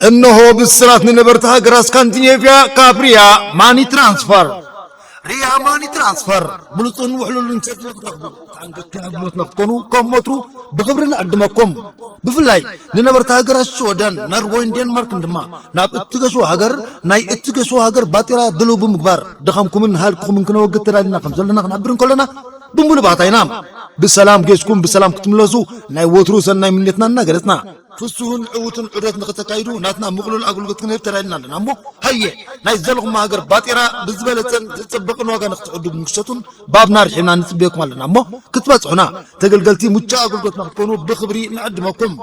እነሆ ብስራት ንነበርቲ ሃገራት ስካንዲኔቭያ ካብ ሪያ ማኒ ትራንስፈር። ሪያ ማኒ ትራንስፈር ብሉጽን ውሕሉልን ሰርቪስ ንኽትረኽቡ፣ ተኣንገድቲ ኣገልግሎት ንኽትኮኑ ከም ወትሩ ብኽብሪ ንዕድመኩም። ብፍላይ ንነበርቲ ሃገራት ሽወደን፣ ኖርወይን ዴንማርክን ድማ ናብ እትገሹ ሃገር ናይ እትገሹ ሃገር ባጤራ ድልው ብምግባር ድኻምኩምን ሃልክኹምን ክነወግድ ተዳሊና ከም ዘለና ክንሕብር እንከለና ብምሉእ ባህታ ኢና። ብሰላም ጌስኩም ብሰላም ክትምለሱ ናይ ወትሩ ሰናይ ምንየትና እናገለጽና፣ ፍሱህን ዕዉትን ዑደት ንኽተካይዱ ናትና ምቕሉል ኣገልግሎት ክንህብ ተዳሊና ኣለና እሞ፣ ሃየ ናይ ዘለኹም ሃገር ባጤራ ብዝበለጸን ዝጽብቕን ዋጋ ንኽትዕድጉን ክሸጡን ባብና ርሒብና ንጽበየኩም ኣለና እሞ፣ ክትበጽሑና ተገልገልቲ ምቹእ ኣገልግሎት ንኽትኮኑ ብኽብሪ ንዕድመኩም።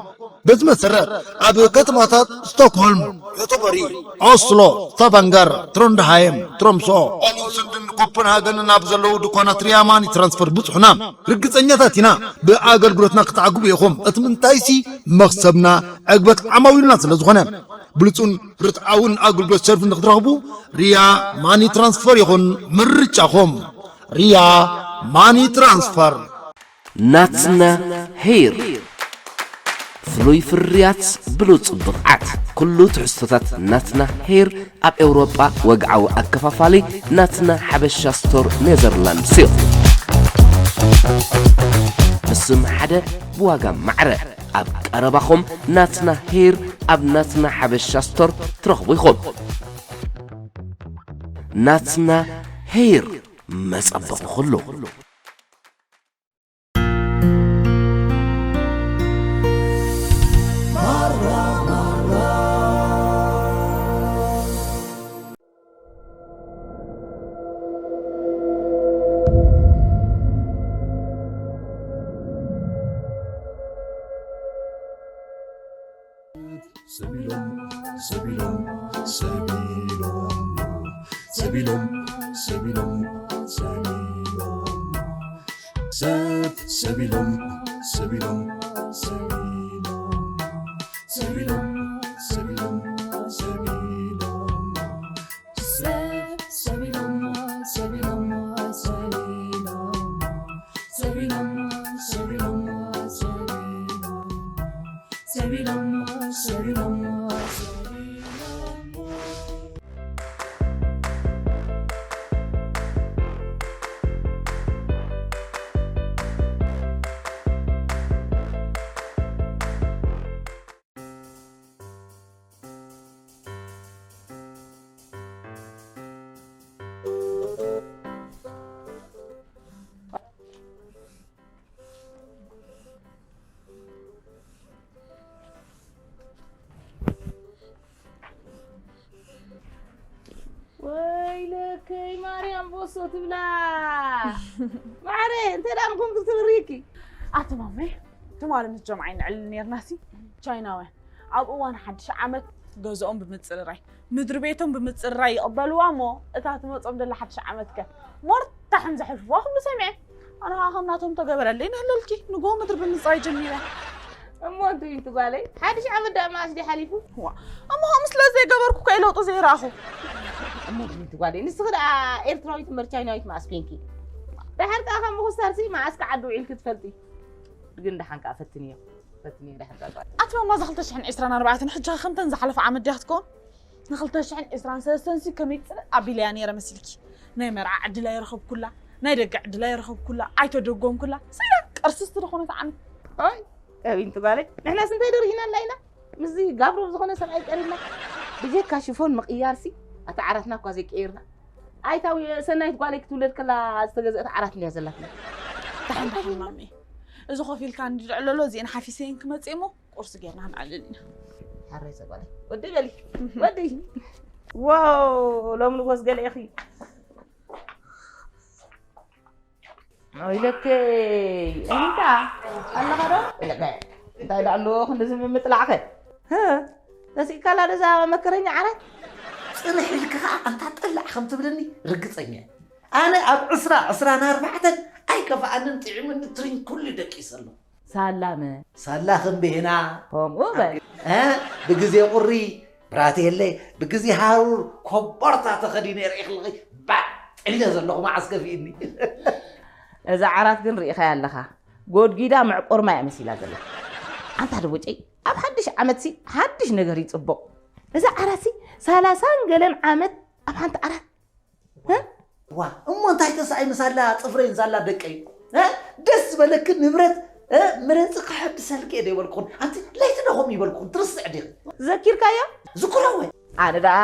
በዚ መሰረት ኣብ ከተማታት ስቶክሆልም፣ ዮቶቦሪ፣ ኦስሎ፣ ስታቫንገር፣ ትሮንድሃይም፣ ትሮምሶ፣ ኦሉንሱንድን ኮፐንሃገንን ኣብ ዘለዉ ድኳናት ሪያ ማኒ ትራንስፈር ብጽሑና። ርግጸኛታት ኢና ብኣገልግሎትና ክትዓግቡ ኢኹም። እቲ ምንታይሲ መኽሰብና ዕግበት ዓማዊልና ስለ ዝኾነ። ብሉጹን ርትዓውን ኣገልግሎት ሰርቪስ ንኽትረኽቡ ሪያ ማኒ ትራንስፈር ይኹን ምርጫኹም። ሪያ ማኒ ትራንስፈር። ናትና ሄር ፍሉይ ፍርያት ብሉጽ ብቕዓት። ኩሉ ትሕዝቶታት ናትና ሄር ኣብ ኤውሮጳ ወግዓዊ ኣከፋፋሊ ናትና ሓበሻ ስቶር ኔዘርላንድስ እዩ። ብስም ሓደ ብዋጋ ማዕረ ኣብ ቀረባኹም ናትና ሄር ኣብ ናትና ሓበሻ ስቶር ትረኽቡ ኢኹም። ናትና ሄር መጸበቒ ኩሉ። ሰቢሎም ሰቢሎም ሰቢሎም ሰቢሎም ሰቢሎም ሰብ ሰቢሎም ሰቢሎም ሰቢሎም ሰቢሎም ሰቢሎም ሰቢሎም ሰብ ሰቢሎም ሰቢሎም ሰቢሎም ሰቢሎም ሰቢሎም ሰቢሎም ሰቢሎም ወይለከይ ማርያም ቦሶ ትብላ ማዕረ እንተ ደኣ ንኹም ክትብርይኪ ኣቲ ማመይ ትማሊ ምስ ጀምዓይ ንዕልል ነርና ሲ ቻይናውያን ኣብ እዋን ሓድሽ ዓመት ገዝኦም ብምጽርራይ ምድሪ ቤቶም ብምጽርራይ ይቕበልዋ እሞ እታ ትመጾም ደላ ሓድሽ ዓመት ከ ሞርታ ከም ዘሕልፍዋ ኩሉ ሰሚዐ ኣነ ኸዓ ከም ናቶም ተገበረለይ ንህለልኪ ንጎ ምድሪ ብምጽራይ ጀሚረ እሞ እንቱ እዩ ትጓለይ ሓድሽ ዓመት ደኣ መዓስ ድዩ ሓሊፉ ዋ እሞ ከምኡ ስለ ዘይገበርኩ ከ ለውጢ ዘይረኣኹ እሞ እንቱ ጓለይ ንስኺ ደኣ ኤርትራዊት እምበር ቻይናዊት መዓስ ኮንኪ ደሓር ከኣ ካብ ምኹስታርሲ መዓስ ከ ዓዲ ውዒልኪ ትፈልጢ ግን ደሓን ከኣ ፈትንዮ ፈትንዮ ደሓን ከኣ ጓል ኣቲ ማማ እዛ ክልተ ሽሕን ዕስራን ኣርባዕተን ሕጂ ከምተን ዝሓለፈ ዓመት ድያ ክትከውን ንክልተ ሽሕን ዕስራን ሰለስተን ሲ ከመይ ጽልእ ኣቢለያ ነይረ መሲልኪ ናይ መርዓ ዕድል ኣይረኸብኩላ ናይ ደገ ዕድል ኣይረኸብኩላ ኣይተደጎምኩላ ስለ ቅርስስቲ ዝኾነት ዓመት ኣይ ኣቢንቲ ጓለይ ንሕናስ እንታይ ደሪህናላ ኢና ምስዚ ጋብሮ ዝኾነ ሰብኣይ ቀሪብና ብጀካ ሽፎን ምቕያርሲ ኣታ ዓራትና እኳ ዘይቀይርና ኣይታዊ ሰናይት ጓለይ ክትውለድ ከላ ዝተገዝአት ዓራት እንድያ ዘላትና ደሓን ደሓን ማሚ እዚ ኮፍ ኢልካ እንድዕለሎ እዚአን ሓፊሰየን ክመፅእ እሞ ቁርሲ ጌርና ክንዓልል ኢና ሓራይ ዘጓለ ወዲ በሊ ወዲ ዋው ሎም ንጎስ ገለ ኢኺ ኢለከይ እንታ ኣለኻ ዶ እንታይ ዳኣሎ ክንድዚ ምምጥላዕኸ ተሲእካላ ደዛ መከረኛ ዓራት ፅንሕ ኢልክ ከዓ ኣንታ ጠላዕ ከም ትብለኒ ርግፀኛ ኣነ ኣብ ዕስራ ዕስራን ኣርባዕተን ኣይከፍኣንን ጥዒሙኒ ትሪን ኩሉ ደቂሰ ኣለኹ ሳላ መን? ሳላ ክንብህና ከምኡ በል። እ ብግዜ ቁሪ ብራቴለ ብግዜ ሃሩር ኮቦርታ ተኸዲነ ርእኽልኺ ባጥ ኢለ ዘለኹ መዓስ ከፊእኒ። እዛ ዓራት ግን ርኢኻያ ኣለኻ ጎድጊዳ መዕቆር ማይ እያ መሲላ ዘላ። ኣንታ ደቦጨይ ኣብ ሓድሽ ዓመትሲ ሓድሽ ነገር እዩ ጽቡቕ። እዛ ዓራትሲ ሰላሳን ገለን ዓመት ኣብ ሓንቲ ዓራት። እ? ዋ እሞ እንታይ ተሳኢኑ ሳላ ፅፍረይን ሳላ ደቀይ እ? ደስ ዝበለኪ ንብረት እ? ምረፂ ክሕድሰልኪ እየ ደይበልኩን ኣንቲ ለይቲ ዶ ከምኡ ይበልኩን ትርስዕ ዲኺ ዘኪርካዮ? ዝኩረወ ኣነ ደኣ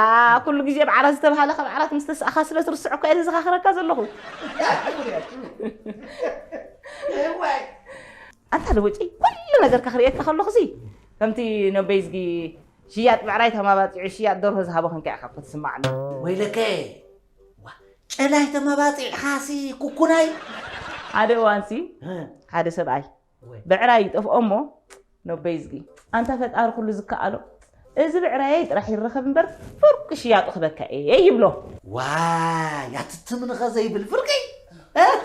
ኩሉ ግዜ ብዓራት ዝተባህለ ካብ ዓራት ምስ ተሳእኻ ስለ ትርስዖ እኳ እየ ዘዘኻኽረካ ዘለኹ። ኣንታ ደቦጨይ ኩሉ ነገርካ ክርእየካ ከለኹሲ ከምቲ ነበይዝጊ ሽያጥ ብዕራይ ተማባፂዑ ሽያጥ ደርሆ ዝሃቦ ክንከ ኢኻ ክትስማዕ ኣሎ። ወይለከ ዋ ጨላይ ተመባፂዕኻሲ ኩኩናይ ሓደ እዋንሲ ሓደ ሰብኣይ ብዕራይ ይጠፍኦ እሞ ነበይዝጊ ኣንታ ፈጣሪ ኩሉ ዝከኣሎ እዚ ብዕራየይ ጥራሕ ይረኸብ እምበር ፍርቂ ሽያጡ ክበካ እየ ይብሎ። ዋይ ኣትትምንኸ ዘይብል ፍርቂ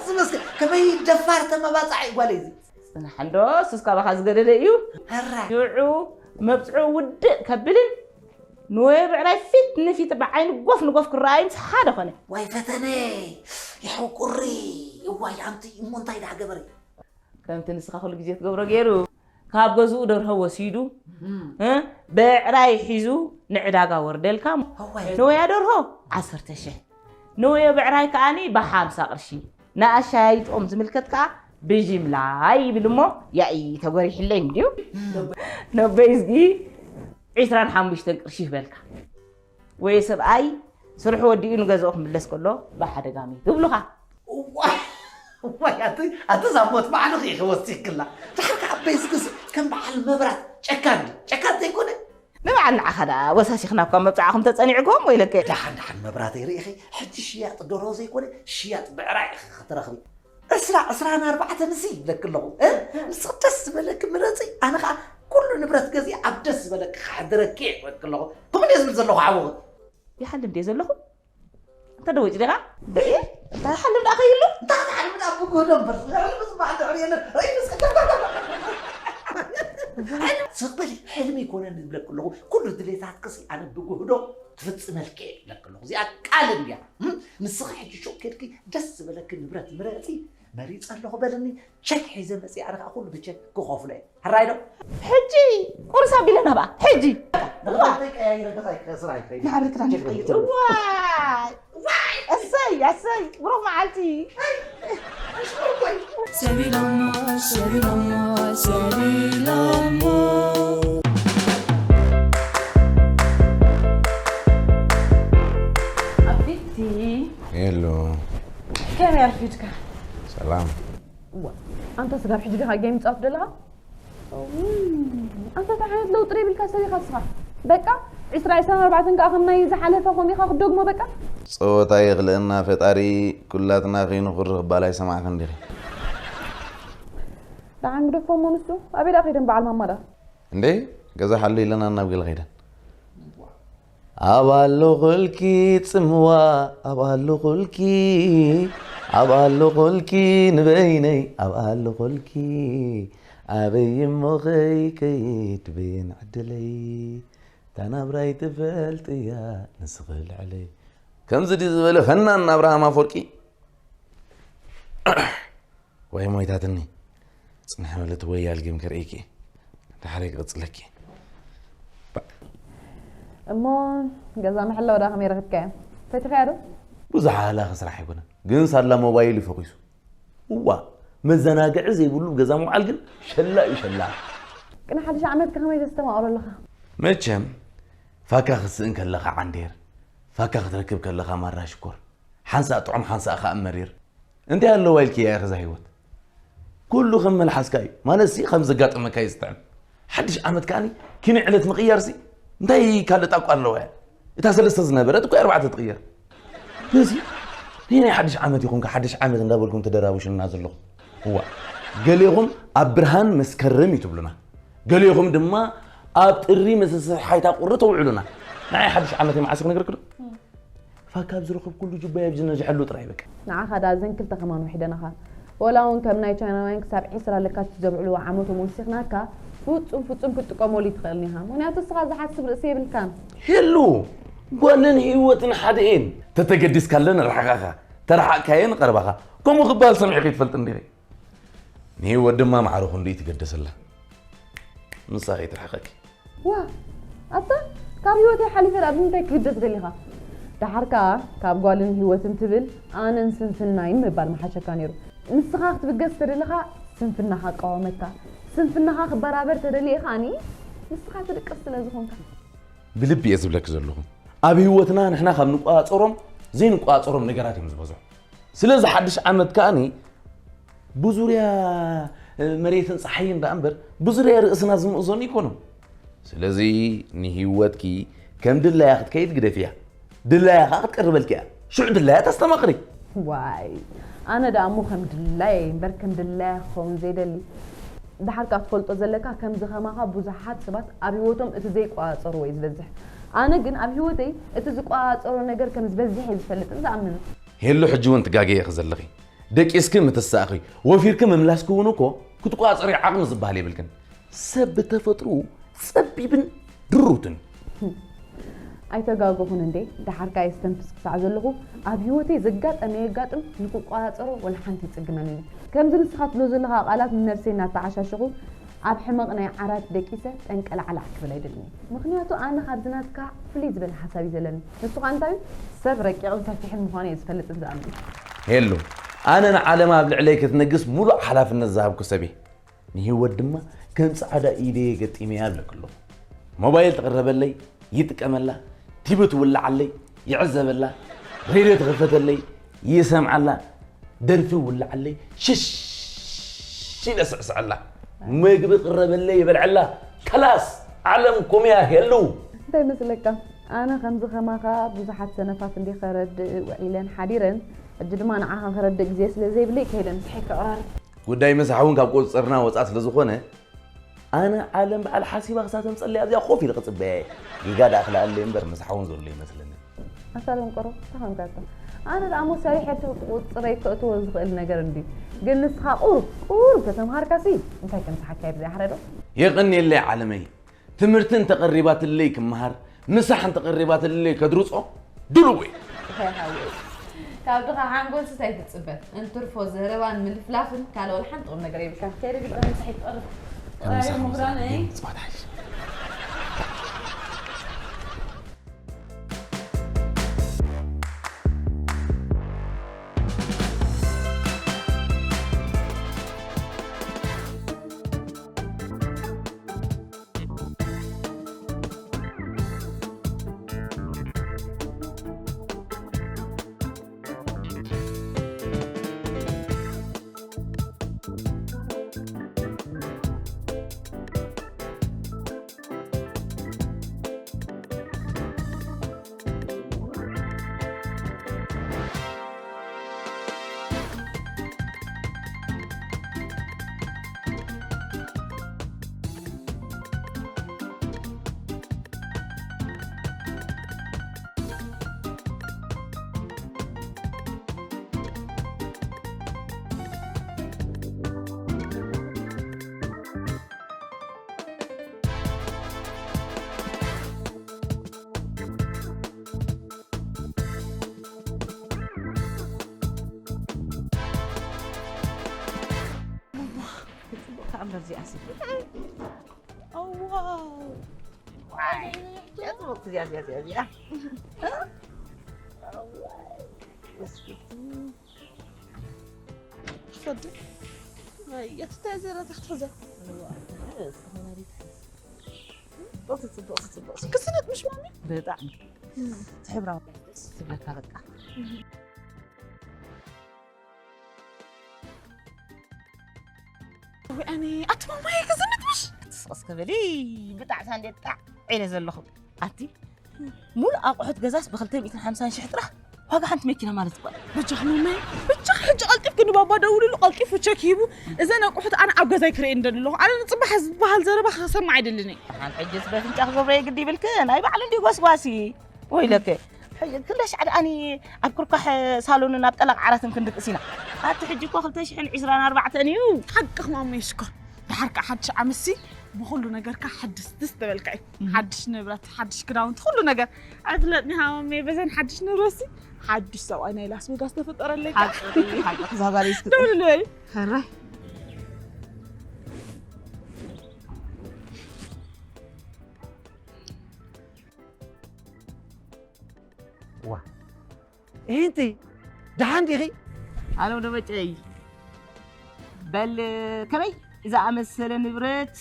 ስመስክ ከመይ ደፋር ተመባፃዒ ጓለይ እዚ ፅናሕ እንዶ ሱስ ካባኻ ዝገደደ እዩ። ሕራይ ሽዑ መብፅዑ ውድእ ከብልን ንወዮ ብዕራይ ፊት ንፊት ብዓይኒ ጎፍ ንጎፍ ክረኣዩ ምስ ሓደ ኮነ። ዋይ ፈተነ ይሕው ቁሪ እዋይ ኣንቲ እሞ እንታይ ዳገበረ ከምቲ ንስኻ ኩሉ ግዜ ትገብሮ ገይሩ ካብ ገዝኡ ደርሆ ወሲዱ እ፣ ብዕራይ ሒዙ ንዕዳጋ ወርደልካ እዋይ ንወያ ደርሆ ዓሰርተ ሽሕ ንወዮ ብዕራይ ከዓኒ ብሓምሳ ቅርሺ ንኣሻያይጦም ዝምልከት ከዓ ብጅምላ ይብል እሞ ያኢ ተጎሪሕለይ እንድዩ ነበይዝጊ ዒስራን ሓሙሽተን ቅርሺ ይበልካ ወይ ሰብኣይ ስርሑ ወዲኡ ንገዝኦ ክምለስ ከሎ ብሓደጋ ሚቱ ይብሉኻ። ዋይ ዋይ ኣቲ ኣቲ ዛሞት ባዕልኺ ኢኺ ወሲክላ ድሓር ከዓ በይዝግስ ከም በዓል መብራት ጨካን ድዩ ጨካን ዘይኮነ ንበዓል ንዓኻ ደኣ ወሳሲኽና እኳ መብፅዓኹም ተፀኒዕኩም ወይለከ ደሓን ደሓን መብራተይ ርኢኺ ሕጂ ሽያጥ ደርሆ ዘይኮነ ሽያጥ ብዕራይ ኢኺ ክትረኽቢ ዕስራ ዕስራን ኣርባዕተን እሲ ይብለኪ ኣለኹ እ? ንስኺ ደስ ዝበለኪ ምረፂ ኣነ ከዓ ኩሉ ንብረት ገዚአ ኣብ ደስ ዝበለኪ ከሕድረኪ እየ ይብለኪ ኣለኹ ከምኡ እንደ ዝብል ዘለኹ ሓውኺ ይሓልም ድየ ዘለኹ እንተ ደወጭ ዲኻ እንታይ ሓልም ደኣ ከይሉ እንታይ ክትሓልም ደኣ ብጉህዶ እምበር ሕልሚ ዝበሃል ድሕሪ የለን ርእይ ምስ ስቕ በሊ ሕልሚ ይኮነኒ ዝብለኪ ኣለኹ ኩሉ ድሌታትክሲ ኣነ ብጉህዶ ክፍፅመልኪ እየ ዝብለኪ ኣለኹ እዚኣ ቃል እንድያ እም? ንስኺ ሕጂ ሹቕ ኬድኪ ደስ ዝበለኪ ንብረት ምረፂ መሪፀ ኣለኹ በልኒ ቸክ ሒዘ መፅእ ኣነ ከዓ ኩሉ ብቸክ ክኸፍሎ እየ ሕራይ ዶ ሕጂ ቁርስ ኣቢለ ናብኣ ሕጂ ንኽልተይ ቀያይረ ድኻ ስራሕ ይኸይድ ማዕረ ክዳን ይኸይድ ዋይ ዋይ እሰይ እሰይ ብሩኽ መዓልቲ ሰቢሎሞ ሰቢሎሞ ሰቢሎሞ ኣቢቲ የሎ ከመይ ኣርፊድካ ሰላም እዋ ኣንታ ስጋብ ሕጂ ዲኻ ጌም ጻፍ ዘለኻ ኣንታ እንታይ ዓይነት ለውጢ ዶ ይብልካ ሰሪኻ ስኻ በቃ ዕስራ ዕስራን ኣርባዕተን ከኣ ከም ናይ ዝሓለፈ ኮሚኻ ክትደግሞ በቃ ጸወታ የኽልአና ፈጣሪ ኩላትና ከይንኹርኽ ባል ኣይሰማዕክን ዲኺ ደሓን ግደፎ እሞ ንሱ ኣበይ ደኣ ከይደን በዓል ማማ ደኣ እንዴ ገዛ ሓሉ ኢለና ናብ ገለ ከይደን ኣብ ኣለኹልኪ ጽምዋ ኣብ ኣለኹልኪ ኣብ ኣለኹልኪ ንበይነይ ኣብ ኣለኹልኪ ኣበይ እሞ ኸይከይድ በየን ዕድለይ እታ ናብራይ ትፈልጥያ ንስኺ ልዕለይ ከምዚ ድዩ ዝበለ ፈናን ኣብርሃም ኣፈወርቂ ወይ ሞይታትኒ ጽንሕ በሊ እቲ ወያል ጌም ክርእይኪ እየ። ዳሕረይ ክቕጽለኪ እየ። እሞ ገዛ ምሕላው ዳ ከመይ ረኺብካዮ? ፈቲኻዮ ዶ? ብዙሕ ሃላኺ ስራሕ ኣይኮነን፣ ግን ሳላ ሞባይል እዩ ፈኺሱ። እዋ መዘናግዒ ዘይብሉ ገዛ ምውዓል ግን ሸላ እዩ ሸላ። ቅነ ሓድሽ ዓመት ከ ከመይ ተስተማቕሮ ኣለኻ? መቸም ፋካ ክትስእን ከለኻ ዓንዴር፣ ፋካ ክትረክብ ከለኻ ማራ ሽኮር፣ ሓንሳእ ጥዑም ሓንሳእ ኸኣ መሪር። እንታይ ኣለዋ ኢልክያ ኢኺ እዛ ህይወት? ኩሉ ከም መልሓስካ እዩ። ማለትሲ ከም ዘጋጠመካ እዩ ዝጥዕም። ሓድሽ ዓመት ከኣኒ ኪኖ ዕለት ምቕያርሲ እንታይ ካልእ ጣቋ ኣለዋ እያ? እታ ሰለስተ ዝነበረት እኮ ኣርባዕተ ትቕየር። ነዚ ነየናይ ሓድሽ ዓመት ኢኹም ከ ሓድሽ ዓመት እንዳበልኩም ትደራብሹና ዘለኹም? እዋ ገሌኹም ኣብ ብርሃን መስከረም እዩ ትብሉና። ገሌኹም ድማ ኣብ ጥሪ መሰሰሓይታ ቁሪ ተውዕሉና። ንዓይ ሓድሽ ዓመት መዓስ ክነግረኪ ዶ? ፋካ ኣብ ዝረኸብኩሉ ጁባይ ኣብዝነ ዝሐሉ ጥራይ በቃ። ንዓኻ ደኣ እዘን ክልተ ከማን ውሒደናኻ። ወላ እውን ከም ናይ ቻይናውያን ክሳብ ዒስራ ለካቲት ዘብዕልዎ ዓመቶም ወሲኽናካ ፍጹም ፍጹም ክትጥቀመሉ ኣይትኽእልን ኢኻ። ምኽንያቱ እስኻ ዝሓስብ ርእሲ የብልካን። ሄሉ ጓልን ህይወትን ሓደ እየን። ተተገዲስካለን ርሕቓኻ፣ ተረሓቕካየን ቐረባኻ። ከምኡ ክበሃል ሰሚዕኺ ትፈልጢ እንዲኺ? ንህይወት ድማ ማዕረ ክንድኡ ትገደሰላ። ንሳ ከይትርሕቐኪ። ዋ ኣታ ካብ ህይወተይ ሓሊፈ ደኣ ብምንታይ ክግደስ ደሊኻ? ደሓር ከኣ ካብ ጓልን ህይወትን ትብል ኣነን ስንፍናይን ምባል ምሓሸካ ነይሩ። ንስኻ ክትብገስ ተደለኻ ስንፍናኻ እቃወመካ። ስንፍናኻ ክበራበር ተደልየ ከኣኒ ንስኻ ትድቅስ ስለ ዝኾንካ። ብልቢ እየ ዝብለኪ ዘለኹ። ኣብ ህይወትና ንሕና ካብ ንቆጻጸሮም ዘይንቆጻጸሮም ነገራት እዮም ዝበዝሑ። ስለዚ ሓድሽ ዓመት ከኣኒ ብዙርያ መሬትን ፀሓይን ደኣ እምበር ብዙርያ ርእስና ዝምእዘኑ ኣይኮኑን። ስለዚ ንህይወትኪ ከም ድላያ ክትከይድ ግደፍያ። ድላያ ከዓ ክትቀርበልኪ እያ። ሽዑ ድላያ ተስተማቕሪ። ዋይ ኣነ ደኣ እሞ ከም ድላየ እምበር ከም ድላያ ክኸውን ዘይደሊ። ደሓር ከኣ ትፈልጦ ዘለካ ከምዚ ከማኻ ብዙሓት ሰባት ኣብ ህይወቶም እቲ ዘይቆጻጸርዎ እዩ ዝበዝሕ። ኣነ ግን ኣብ ህይወተይ እቲ ዝቆጻጸሮ ነገር ከም ዝበዝሕ እየ ዝፈልጥን ዝኣምንን። ሄሉ ሕጂ እውን ትጋገ ኢኺ ዘለኺ። ደቂስኪ ምትሳእኺ ወፊርኪ ምምላስኪ እውን እኮ ክትቆጻጸርዮ ዓቕሚ ዝበሃል የብልክን። ሰብ ብተፈጥርኡ ጸቢብን ድሩትን። ኣይተጋገኹን እንዴ? ደሓር ከኣ የስተንፍስ ክሳዕ ዘለኹ ኣብ ህይወተይ ዘጋጠመ የጋጥም ንክቆጻጸሮ ወላ ሓንቲ ይጽግመኒ። ከምዚ ንስኻ ትብሎ ዘለኻ ቃላት ንነብሰይ እናተዓሻሸኹ ኣብ ሕመቕ ናይ ዓራት ደቂሰ ጠንቀላዕላዕ ክብል ኣይደልን። ምኽንያቱ ኣነ ካብዚ ናትካ ፍልይ ዝበለ ሓሳብ እዩ ዘለኒ። ንሱ ከኣ እንታይ እዩ? ሰብ ረቂቕን ሰፊሕን ምዃኑ እየ ዝፈልጥን ዝኣምን። ሄሉ፣ ኣነ ንዓለም ኣብ ልዕለይ ክትነግስ ሙሉእ ሓላፍነት ዝሃብኩ ሰብ እየ። ንህይወት ድማ ከም ጻዕዳ ኢደየ ገጢመያ እብለኪ ኣለኹ። ሞባይል ትቕረበለይ፣ ይጥቀመላ፣ ቲቪ ትውልዓለይ፣ ይዕዘበላ፣ ሬድዮ ትኽፈተለይ፣ ይሰምዓላ፣ ደርፊ ይውልዓለይ፣ ሽሽ ኢለ ስዕስዐላ፣ መግቢ ቅረበለይ ይበልዐላ። ከላስ ዓለም ኮምያ ሄሉ። እንታይ መስለካ ኣነ ከምዚ ከማኻ ብዙሓት ሰነፋት እንዲ ከረድእ ውዒለን ሓዲረን ሕጂ ድማ ንዓኻ ከረድእ ግዜ ስለ ዘይብለይ ከይደ ምሳሐይ ከቕራርብ። ጉዳይ ምሳሕ እውን ካብ ቁፅፅርና ወፃእ ስለ ዝኾነ ኣነ ዓለም በዓል ሓሲባ ክሳተም ፀለያ ኣብዚኣ ኮፍ ኢለ ክፅበያ እየ። ጌጋ ደኣ ክልኣለይ እምበር ምሳሕ እውን ዘሎ ይመስለኒ። ኣታ ደንቆሮ ተኾንካ እኮ ኣነ ደኣ እሞ ሰሪሐ እቲ ቁፅረይ ከእትዎ ዝኽእል ነገር እንድዩ። ግን ንስኻ ቁሩብ ቁሩብ ተተምሃርካሲ እንታይ ከምስሓካ እዩ ብዘይ ሓረዶ። የቐንየለይ ዓለመይ። ትምህርቲ እንተቐሪባትለይ ክመሃር፣ ምሳሕ እንተቐሪባትለይ ከድርጾ ድሉው እየ። ካብ ድኻ ሓንጎልስስ ኣይትጽበ። እንትርፎ ዘረባን ምልፍላፍን ካልእ ወላ ሓንቲ ቁም ነገር የብልካን። ከይደ ግዳ ምሳሕ ይትቐርብ። ጥራይ ምሁራነይ። ተኣምር እዚኣሲ። ዋው። ዋይ፣ እዚኣ ጽቡቕቲ እዚኣ፣ እዚኣ፣ እዚኣ፣ እዚኣ። ትፈዲ? ኣይ፣ እቲ እንታይ ዘረታ ክትሕዘ? ጽቡቕቲ፣ ጽቡቕቲ፣ ጽቡቕቲ። ክስነጥ ምሽ ማሚ? ብጣዕሚ። ትሕብራዊ ደስ ትብለካ በቃ። ወይ ኣነ ኣቲ ማማየ ክዝንጥ ምሽ ክትስቕስ ክብል ብጣዕ ሳንዴ ጣዕ ኢለ ዘለኹ ኣቲ ሙሉእ ኣቑሑት ገዛስ ብክልተ ሚእትን ሓምሳን ሽሕ ጥራሕ ዋጋ ሓንቲ መኪና ማለት እኮ በጃኹም ማማየ በጃኺ ሕጂ ቀልጢፍኪ ንባባ ደውልሉ ቀልጢፉ ቸክ ሂቡ እዘን ኣቑሑት ኣነ ኣብ ገዛይ ክርእየን ደሊ ኣለኹ ኣነ ንፅባሕ ዝበሃል ዘረባ ክሰምዕ ኣይደልን እየ ሓንቲ ሕጅስ በፍንጫ ክገብሮ የግዲ ይብልክን ኣይ ባዕሉ እንዲ ጎስጓሲ ወይለከ ሕጂ ክንደይ ሻዕ ደኣኒ ኣብ ክርኳሕ ሳሎንን ኣብ ጠለቕ ዓራትን ክንድቅስ ኢና ኣቲ ሕጂ እኮ ክልተ ሽሕን ዕስራን ኣርባዕተን እዩ ሓቅኽ ማመይ ሽኮር ድሓር ከዓ ሓድሽ ዓመትሲ ብኩሉ ነገርካ ሓድስ ደስ ተበልካ እዩ ሓድሽ ንብረት ሓድሽ ክዳውንቲ ኩሉ ነገር ኣይፍለጥኒ ሃመመይ በዘን ሓድሽ ንብረትሲ ሓድሽ ሰብኣይ ናይ ላስ ቬጋስ ተፈጠረለይ ደውልለይ ሕራይ ዋ፣ ይህንቲ ደሓን ዲኺ? ኣለው ደበጨይ፣ በል ከመይ ዝኣመሰለ ንብረት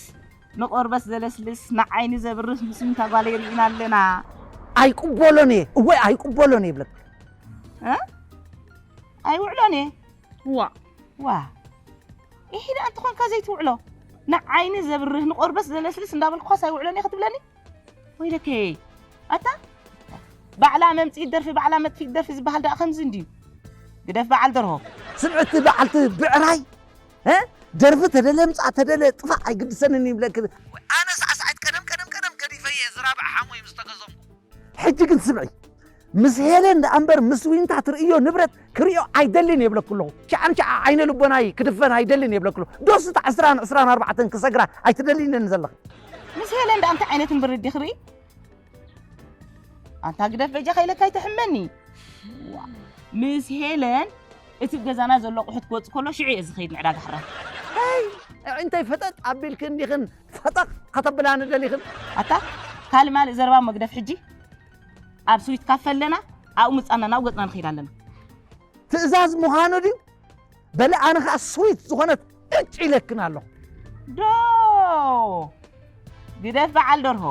ንቆርበት ዘለስልስ ንዓይኒ ዘብርህ ምስምታ ጓለይ ርኢና ኣለና። ኣይቅበሎን እየ፣ እወ ኣይቅበሎን እየ ይብለክ። እ? ኣይውዕሎን እየ። ዋ። ዋ። ይሄ ደኣ እንተኾንካ ዘይትውዕሎ፣ ንዓይኒ ዘብርህ ንቆርበት ዘለስልስ እንዳበልኩኻስ ኣይውዕሎን እየ ክትብለኒ? ወይለከ ኣታ፣ ባዕላ መምጽኢት ደርፊ ባዕላ መጥፊት ደርፊ ዝበሃል ደኣ ከምዚ እንድዩ። ግደፍ በዓል ደርሆ። ስምዕቲ በዓልቲ ብዕራይ፣ እ? ደርፊ ተደለ ምጻእ ተደለ ጥፋእ ኣይግድሰንን ይብለክ። ኣነ ሳዕሳዒት ቀደም ቀደም ቀደም ገዲፈ እየ ዝራብዕ ሓሞይ ምስ ተገዘምኩ። ሕጂ ግን ስምዒ፣ ምስ ሄለን ደኣ እምበር ምስ ዊንታ ትርእዮ ንብረት ክርእዮ ኣይደልን የብለኩ ኣለኹ። ሽዓ ንሽዓ ዓይነ ልቦናይ ክድፈን ኣይደልን የብለኩ ኣለኹ። ዶስ እታ ዕስራን ዕስራን ኣርባዕተን ክሰግራ ኣይትደልይንን ዘለኺ? ምስ ሄለን ደኣ እንታይ ዓይነት ንብረት ዲኺ ርኢ? ኣንታ ግደፍ በጃኻ ኢለካ ኣይትሕመኒ። ዋ፣ ምስ ሄለን እቲ ገዛና ዘሎ ኣቑሑት ክወጽእ ከሎ ሽዑ እየ ዝኸይድ ንዕዳጋ ሕራይ። ኣይ፣ ኣዒንተይ ፈጠጥ ኣቢልክን ዲኽን ፈጠቕ ከተብላኒ ደሊኽን? ኣታ ካልእ ማልእ ዘረባ መግደፍ ሕጂ ኣብ ስዊት ካፈ ኣለና፣ ኣብኡ ምጻና ናብ ገጽና ንኸይድ ኣለና። ትእዛዝ ምዃኑ ድዩ? በለ ኣነ ኸኣ ስዊት ዝኾነት ዕጭ ኢለክን ኣለኹ። ዶ ግደፍ በዓል ደርሆ።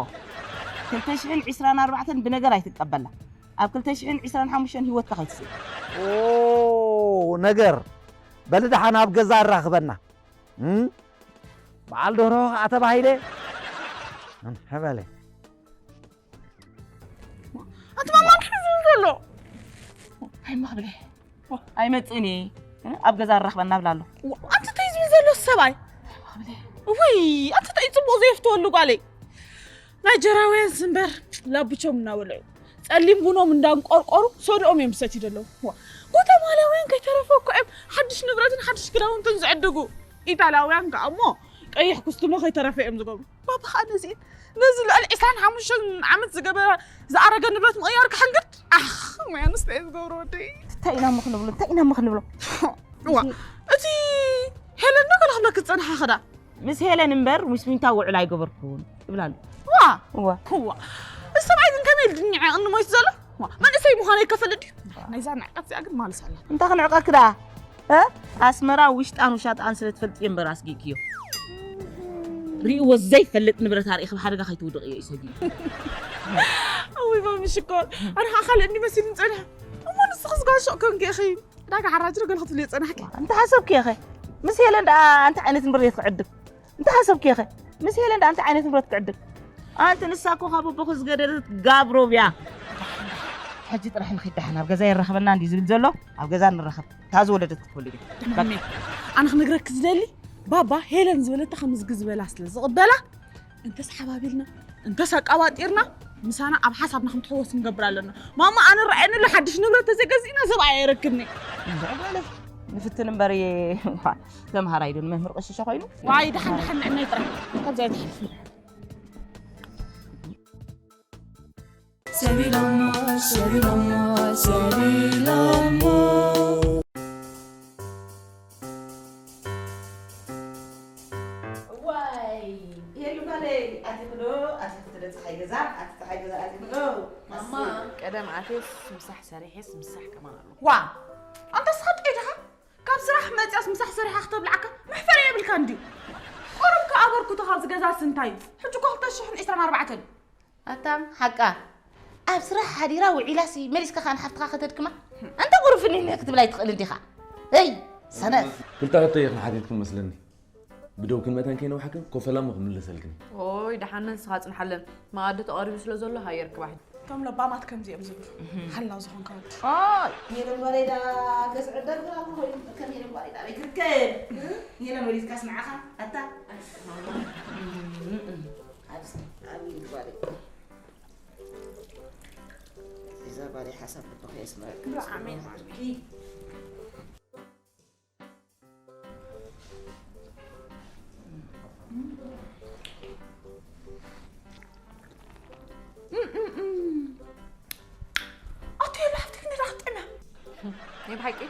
ክልተ ሽሕን ዕስራን ኣርባዕተን ብነገር ኣይትቀበላ። ኣብ ክልተ ሽሕን ዕስራን ሓሙሽተን ህይወትካ ከይትስእ። ኦ፣ ነገር። በሊ ደሓን ኣብ ገዛ ኣራኽበና። እም? በዓል ደርሆ ኸኣ ተባሂለ። እንሐ በለ። ኣቲ ማማ እንታይ እዩ ዝብል ዘሎ? ኣይ መኽብለ። ኣይመጽእን እየ። ኣብ ገዛ ኣራኽበና ብላ ኣሎ። ዋ፣ ኣንቲ እንታይ ዝብል ዘሎ ሰብኣይ? ውይ፣ ኣንቲ እንታይ ጽቡቕ ዘየፍትወሉ ጓለይ? ናይጀራውያንስ እምበር ላብቾም እናበልዑ፣ ጸሊም ቡኖም እንዳንቆርቆሩ ሶድኦም እዮም ዝሰትዩ ዘለዉ። ዋ፣ ጓተማላውያን ከይተረፈ እኮ እዮም ሓድሽ ንብረትን ሓድሽ ክዳውንትን ዝዕድጉ። ኢጣልያውያን ከኣ እሞ ቀይሕ ኩስትሞ ከይተረፈ እዮም ዝገብሩ። ባባ ኸኣ ነዚ፣ ነዚ ልዕሊ ዕስራን ሓሙሽተን ዓመት ዝገበረ ዝኣረገ ንብረት ምቕያር ክሕንግድ? ኣኽ፣ ሞያ ኣንስታይ ዝገብሮ ወደይ። እንታይ ኢና እሞ ክንብሎ? እንታይ ኢና እሞ ክንብሎ? ዋ፣ እቲ ሄለን ዶ ገለ ክብለኪ ዝጸንሓ ኸዳ? ምስ ሄለን እምበር ምስ ዊንታ ውዕል ኣይገበርኩን ይብል ኣሎ። ዋ! ዋ። ዋ። እዚ ሰብኣይ ግን ከመይ ኢሉ ድንዒ ቅኒ ሞይቱ ዘሎ? ዋ፣ መንእሰይ ምዃነይ ከፈልጥ ድዩ? ናይዛ ንዕቀት እዚኣ ግን ማልስ ኣላ። እንታይ ክንዕቀኪ ደኣ? እ? ኣስመራ ውሽጣን ውሻጣን ስለ ትፈልጥዮ እምበር ኣስጊእክዮ። ርእይዎ ዘይፈልጥ ንብረት ኣርእኺ ብሓደጋ ከይትውድቕዮ እዩ ሰጊኡ። እውይ ማሚ ሽኮር፣ ኣነ ኸኣ ካልእ እንዲ መሲሉኒ ጸኒሐ። እሞ ንስኽስ ጓል ሹቕ ኮንኪ ኢኺ። ዕዳጋ ሓራጅ ዶ ገለ ክትብልዮ ጸናሕኪ? እንታይ ሓሰብኪ ኢኺ? ምስ ሄለን ደኣ እንታይ ዓይነት ንብረት ክዕድግ? እንታይ ሓሰብኪ ኢኺ? ምስ ሄለን ደኣ እንታይ ዓይነት ንብረት ክዕድግ? ኣንቲ ንሳ እኮ ካብ ኣቦኺ ዝገደደት ጋብሮብ እያ። ሕጂ ጥራሕ ንኺድ ደሓን ኣብ ገዛ የራኽበና እንድዩ ዝብል ዘሎ፣ ኣብ ገዛ ንራኸብ። እታ ዝወለደት ክትወልድ እያ። ማሚ፣ ኣነ ክነግረኪ ዝደሊ፣ ባባ ሄለን ዝበለታ ከም ዝጊ ዝበላ ስለ ዝቕበላ፣ እንተስ ሓባቢልና፣ እንተስ ኣቃባጢርና፣ ምሳና ኣብ ሓሳብና ክንትሕወስ ክንገብር ኣለና። ማማ፣ ኣነ ረኣየኒ ኣሎ ሓድሽ ንብረት ተዘይገዚእና ሰብኣይ ኣይረክብኒ። እንድዒ ጓለይ፣ ንፍትን እምበር፣ ተምሃራይ ዶ ንመምህር ቀሽሻ ኮይኑ? ዋይ፣ ደሓን፣ ደሓን፣ ንዕናይ ጥራይ። ካብዚ ኣይትሓልፍን። ሰቢሎሞ፣ ሰቢሎሞ፣ ሰቢሎሞ። እዋይ፣ ሄሉ ጓለይ፣ ኣቲኺ ዶ? ኣቲኺ ዶ ፀሓይ ገዛ? ኣቲ ፀሓይ ገዛ ኣቲኺ ዶ? ማማ፣ ቀደም ኣትየስ ምሳሕ ሰሪሐስ ምሳሕ ከማን ኣሎ። ዋ፣ ኣንታ ንስኻ ጥዑይ ዲኻ? ካብ ስራሕ መፂኣስ ምሳሕ ሰሪሓ ክተብልዓካ መሕፈሪ የብልካን ድዩ? ቁሩብ ከ ኣበርክቶ ካብዚ ገዛስ እንታይ እዩ? ሕጂ እኮ ክልተ ሽሕን ዕስራን ኣርባዕተን። ኣታ ሓቃ፣ ኣብ ስራሕ ሓዲራ ውዒላሲ መሊስካ ኻን ሓፍትኻ ከተድክማ? ኣንታ ቁሩብ ፍንይንይ ክትብል ኣይትኽእልን ዲኻ? እይ፣ ሰነፍ። ክልተ ሕቶ እየ ክንሓቲትክን መስለኒ። ብደውክን መታን ከይነውሓክን ኮፈላ እሞ ክምለሰልክን። ኦይ፣ ደሓን ንስኻ ጽንሓለን። መኣዲ ተቐሪቡ ስለ ዘሎ ሃየር ክባሕ። እቶም ለባማት ከምዚ እዮም ዝብሉ። ሓላው ዝኾንካ ወዲ። ኦይ፣ ሄለን ጓለይ ዳ ገዝዕ ደርግራ እኮ ኮይኑ ከም ሄለን ጓለይ ዳ ክርከብ። ሄለን ወሊድካስ ንዓኻ ኣታ። ኣብዚ፣ ኣብዚ ጓለይ። እዛ ጓለይ ሓሳብ ልብኺ የስምረልኪ። ኣሜን። ኣቶ የላ ሃብቲ ክንዳ ክትጥዕምያ። ናይ ብሓቂ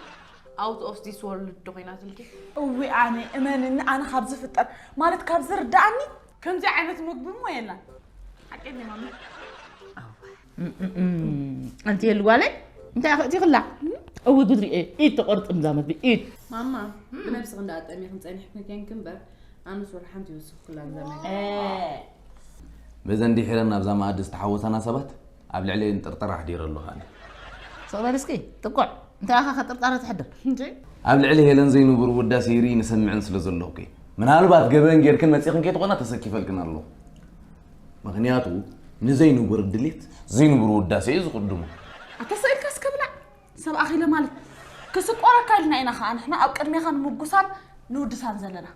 out of this world ዶ ኮይና ትልኪ? እዊ ኣነ እመንኒ፣ ኣነ ካብ ዝፍጠር ማለት ካብ ዝርዳእኒ ከምዚ ዓይነት ምግቢ እሞ የላን። ሓቂ እንዲ ማሚ? ኣንቲ የሉ ጓለይ እንታይ ኣኸእቲ ክላ እው ጉድሪኤ ኢድ ተቆርጥም ዛመት ኢድ ማማ ብነብስኺ እንዳኣጠሚኽን ጸኒሕክን ኬንኪ እምበር ኣነስ ወላ ሓንቲ ይውስኽኩላ እዛ ነገር። በዘን ድሒረን ናብዛ መኣዲ ዝተሓወሳና ሰባት ኣብ ልዕለየን ጥርጠራ ኣሕዲረ ኣለኹ ኣነ። ስቕ በል እስኪ ጥቁዕ እንታይ ኣኻ ከጥርጣረ ትሕድር እንጂ ኣብ ልዕሊ ሄለን ዘይንቡር ውዳሴ ይርኢ ንሰምዕን ስለ ዘለኹ ምናልባት ገበን ጌርክን መጺኽን ከይትኾና ተሰኪፈልክን ኣለኹ። ምኽንያቱ ንዘይንቡር ድሌት ዘይንቡር ውዳሴ እዩ ዝቕድሙ። ኣታ ስእልካ እስከ ብላዕ ሰብ ኣኺለ ማለት ክስቆረካ ኢልና ኢና ኸዓ ንሕና ኣብ ቅድሜኻ ንምጉሳን ንውድሳን ዘለና።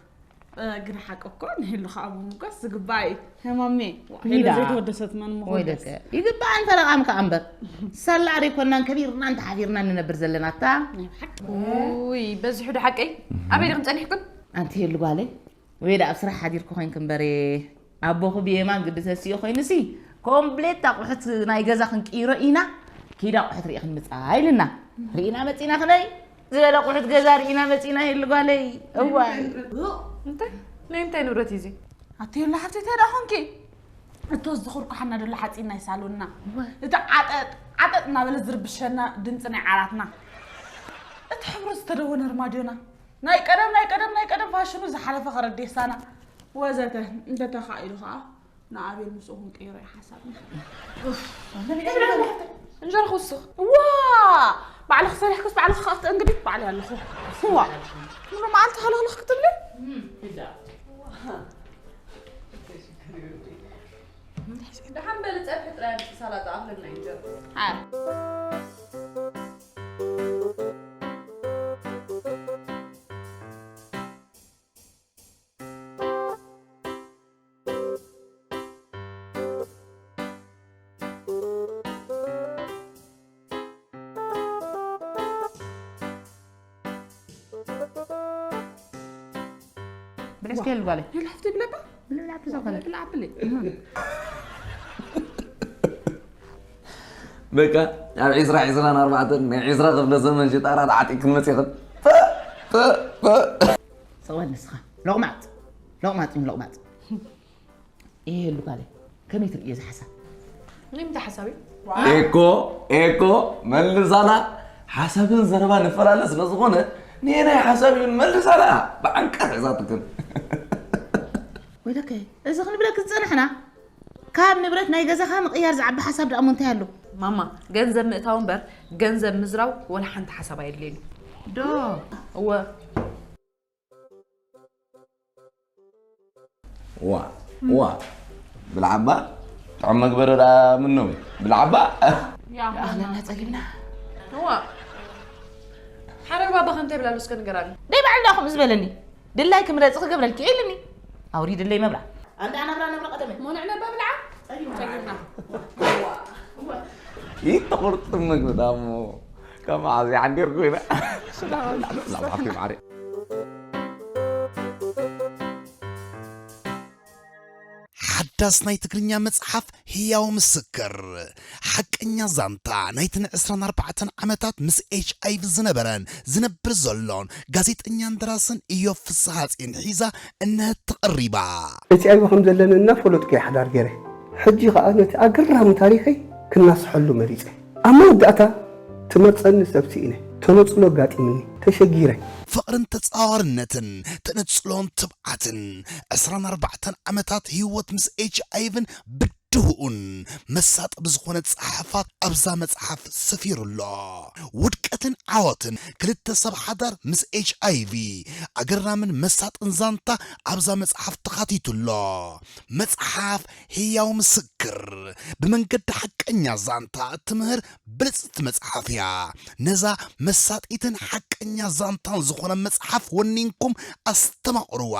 ግን ሓቂ እኮ ንህሉ ከዓ ብምጓስ ዝግባእ እዩ። ህማሜ ሄለ ሂዳ። ዘይተወደሰት መን ወይ ምኾደስ? ደቀ ይግባኣን ፈረቓም ከዓ እምበር ሳላ ዶ ኣይኮናን ከቢርናን ተሓፊርናን ንነብር ዘለና እታ ናይ ብሓቂ ውይ በዚሑ ዶ ሓቀይ ኣበይ ዲኹም ጸኒሕኩም ኣንቲ ሄሉ ጓለይ ወይ ደኣ ኣብ ስራሕ ሓዲርኩ ኮይንክ እምበር ኣቦኹ ብየማን ግዲ ተሲኡ ኮይኑሲ ኮምፕሌት ኣቑሑት ናይ ገዛ ክንቅይሮ ኢና ኪድ ኣቑሑት ርኢኽን ምፃ ኢልና ርኢና መፂና ክነይ ዝበለ ኣቑሑት ገዛ ርኢና መፂና ሄሉ ጓለይ እዋይ እንታይ ናይ እንታይ ንብረት እዩ እዚ ኣቲ ሄሉ ሓፍተይ እንታይ ደኣ ኾንኪ እቶ ዝኽርኩ ሓና ደሎ ሓፂን ናይ ሳሎንና እቲ ዓጠጥ ዓጠጥ እናበለ ዝርብሸና ድምፂ ናይ ዓራትና እቲ ሕብሩ ዝተደወነ ርማድዮና ናይ ቀደም ናይ ቀደም ናይ ቀደም ፋሽኑ ዝሓለፈ ከረዴሳና ወዘተ እንተተኻኢሉ ከዓ ንኣቤል ምስኡ ክንቅይሮ እዩ ሓሳብና። እንጀራ ክውስኽ ዋ ባዕልኺ ሰሪሕክስ ባዕልኺ ከኣ ክትእንግዲ ባዕለይ ኣለኹ። ዋ ሙሉ መዓልቲ ከለኽለኽ ክትብሊ ደሓን በሊ ፀብሒ ጥራይ ኣምፂ ሳላጣ ኣኽለና እንጀራ። ሓር ብልዕስከ የሉ ጓለይ ይልሕፍቲ ብለባ ብልብላ ብዘኾነ ብልዓ ብለይ በቃ ኣብ ዒስራ ዒስራን ኣርባዕተን ናይ ዒስራ ክፍለ ዘመን ሽጣራ ተዓጢቅክን መፂኽን። ሰቕበል ንስኻ ሎቕማጥ ሎቕማጥ እዮም ሎቕማጥ ይሄ የሉ ጓለይ ከመይ ትርእዮ እዚ ሓሳብ? ናይ ምንታይ ሓሳብ እዩ? ኤኮ ኤኮ መልሳና ሓሳብን ዘረባ ንፈላለ ስለ ዝኾነ ንየናይ ሓሳብ እዩ መልሳና ብዓንቀር ሒዛትክን። ወይለከ እዚ ክንብለክ ዝጸናሕና ካብ ንብረት ናይ ገዛኻ ምቕያር ዝዓቢ ሓሳብ ደኣ እሞ እንታይ ኣሎ? ማማ ገንዘብ ምእታው እምበር ገንዘብ ምዝራው ወላ ሓንቲ ሓሳብ ኣየድልየን እዩ። ዶ እወ ዋ ዋ ብልዓባ ጥዑም መግበሪ ደኣ ምነው ብልዓባ ኣኽለና ጸጊብና እዋ ሓረር ባባ ከምታይ ብላሉ እስከ ንገራኒ ደይ ባዕልና ከምኡ ዝበለኒ ድላይ ክምረጽ ክገብረልኪ ኢልኒ ኣውሪድለይ መብራ ኣንዳ ነብራ ነብራ ቀደመ ሞንዕ ነባ ብልዓ ጸጊብና ይተቆርጥ ምግቢ ዳሞ ከማዚ ሓንዲር ኮይና ሓዳስ ናይ ትግርኛ መጽሓፍ ህያው ምስክር ሓቀኛ ዛንታ ናይተን ዕስራን ኣርባዕተን ዓመታት ምስ ኤች ኣይቪ ዝነበረን ዝነብር ዘሎን ጋዜጠኛን ደራስን እዮብ ፍስሃጽዮን ሒዛ እነሀት ተቐሪባ። ኤች ኣይቪ ከም ዘለኒ እናፈለጥኩ እየ ሓዳር ገይረ። ሕጂ ከኣ ነቲ ኣገራሚ ታሪኸይ ክናስሐሉ መሪጸ። ኣብ መወዳእታ ትመርጸኒ ሰብ ስኢነ፣ ተነጽሎ ኣጋጢምኒ፣ ተሸጊረ። ፍቕርን ተጻዋርነትን፣ ተነጽሎን ትብዓትን፣ ዕስራን ኣርባዕተን ዓመታት ህይወት ምስ ኤች ኣይቪን ብድሆኡን መሳጢ ብዝኾነ ጸሓፋት ኣብዛ መጽሓፍ ሰፊሩ ኣሎ። ውድቀትን ዓወትን ክልተ ሰብ ሓዳር ምስ ኤች ኣይቪ ኣገራምን መሳጥን ዛንታ ኣብዛ መጽሓፍ ተኻቲቱ ኣሎ። መጽሓፍ ህያው ምስክር ብመንገዲ ሓቀኛ ዛንታ እትምህር ብልጽቲ መጽሓፍ እያ። ነዛ መሳጢትን ሓቀኛ ዛንታን ዝኾነ መጽሓፍ ወኒንኩም ኣስተማቕርዋ።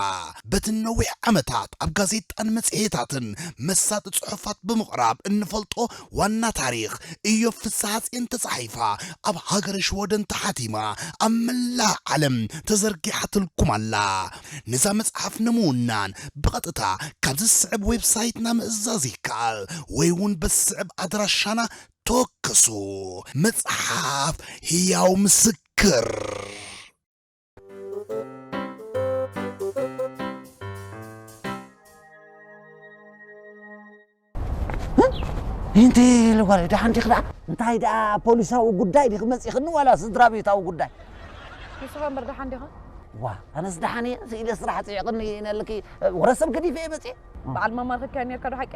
በቲ ነዊሕ ዓመታት ኣብ ጋዜጣን መጽሔታትን መሳጢ ጽሑፋት ብምቕራብ እንፈልጦ ዋና ታሪኽ እዮብ ፍስሃጽዮን ተጻሒፋ ኣብ ሃገረ ሽወደን ተሓቲማ ኣብ መላእ ዓለም ተዘርጊሓትልኩም ኣላ። ነዛ መጽሓፍ ንምውናን ብቐጥታ ካብ ዝስዕብ ዌብሳይትና ምእዛዝ ይከኣል ወይ እውን በስዕብ ኣድራሻና ተወከሱ። መጽሓፍ ህያው ምስክር። እንተ ኢሉ ጓል ደሓን ዲኺ ደኣ? እንታይ ደኣ ፖሊሳዊ ጉዳይ ዲኺ መጺኽኒ ዋላ ስድራ ቤታዊ ጉዳይ? ንስኻ እምበር ደሓን ዲኻ? ዋ፣ ኣነስ ደሓን እየ። ስኢለ ስራሕ ጽዒቕኒ ኢነልኪ ወረ ሰብ ገዲፈ እየ መጺኤ። በዓል ማማ ረኺብካዮ ኔርካ ዶ ሓቂ?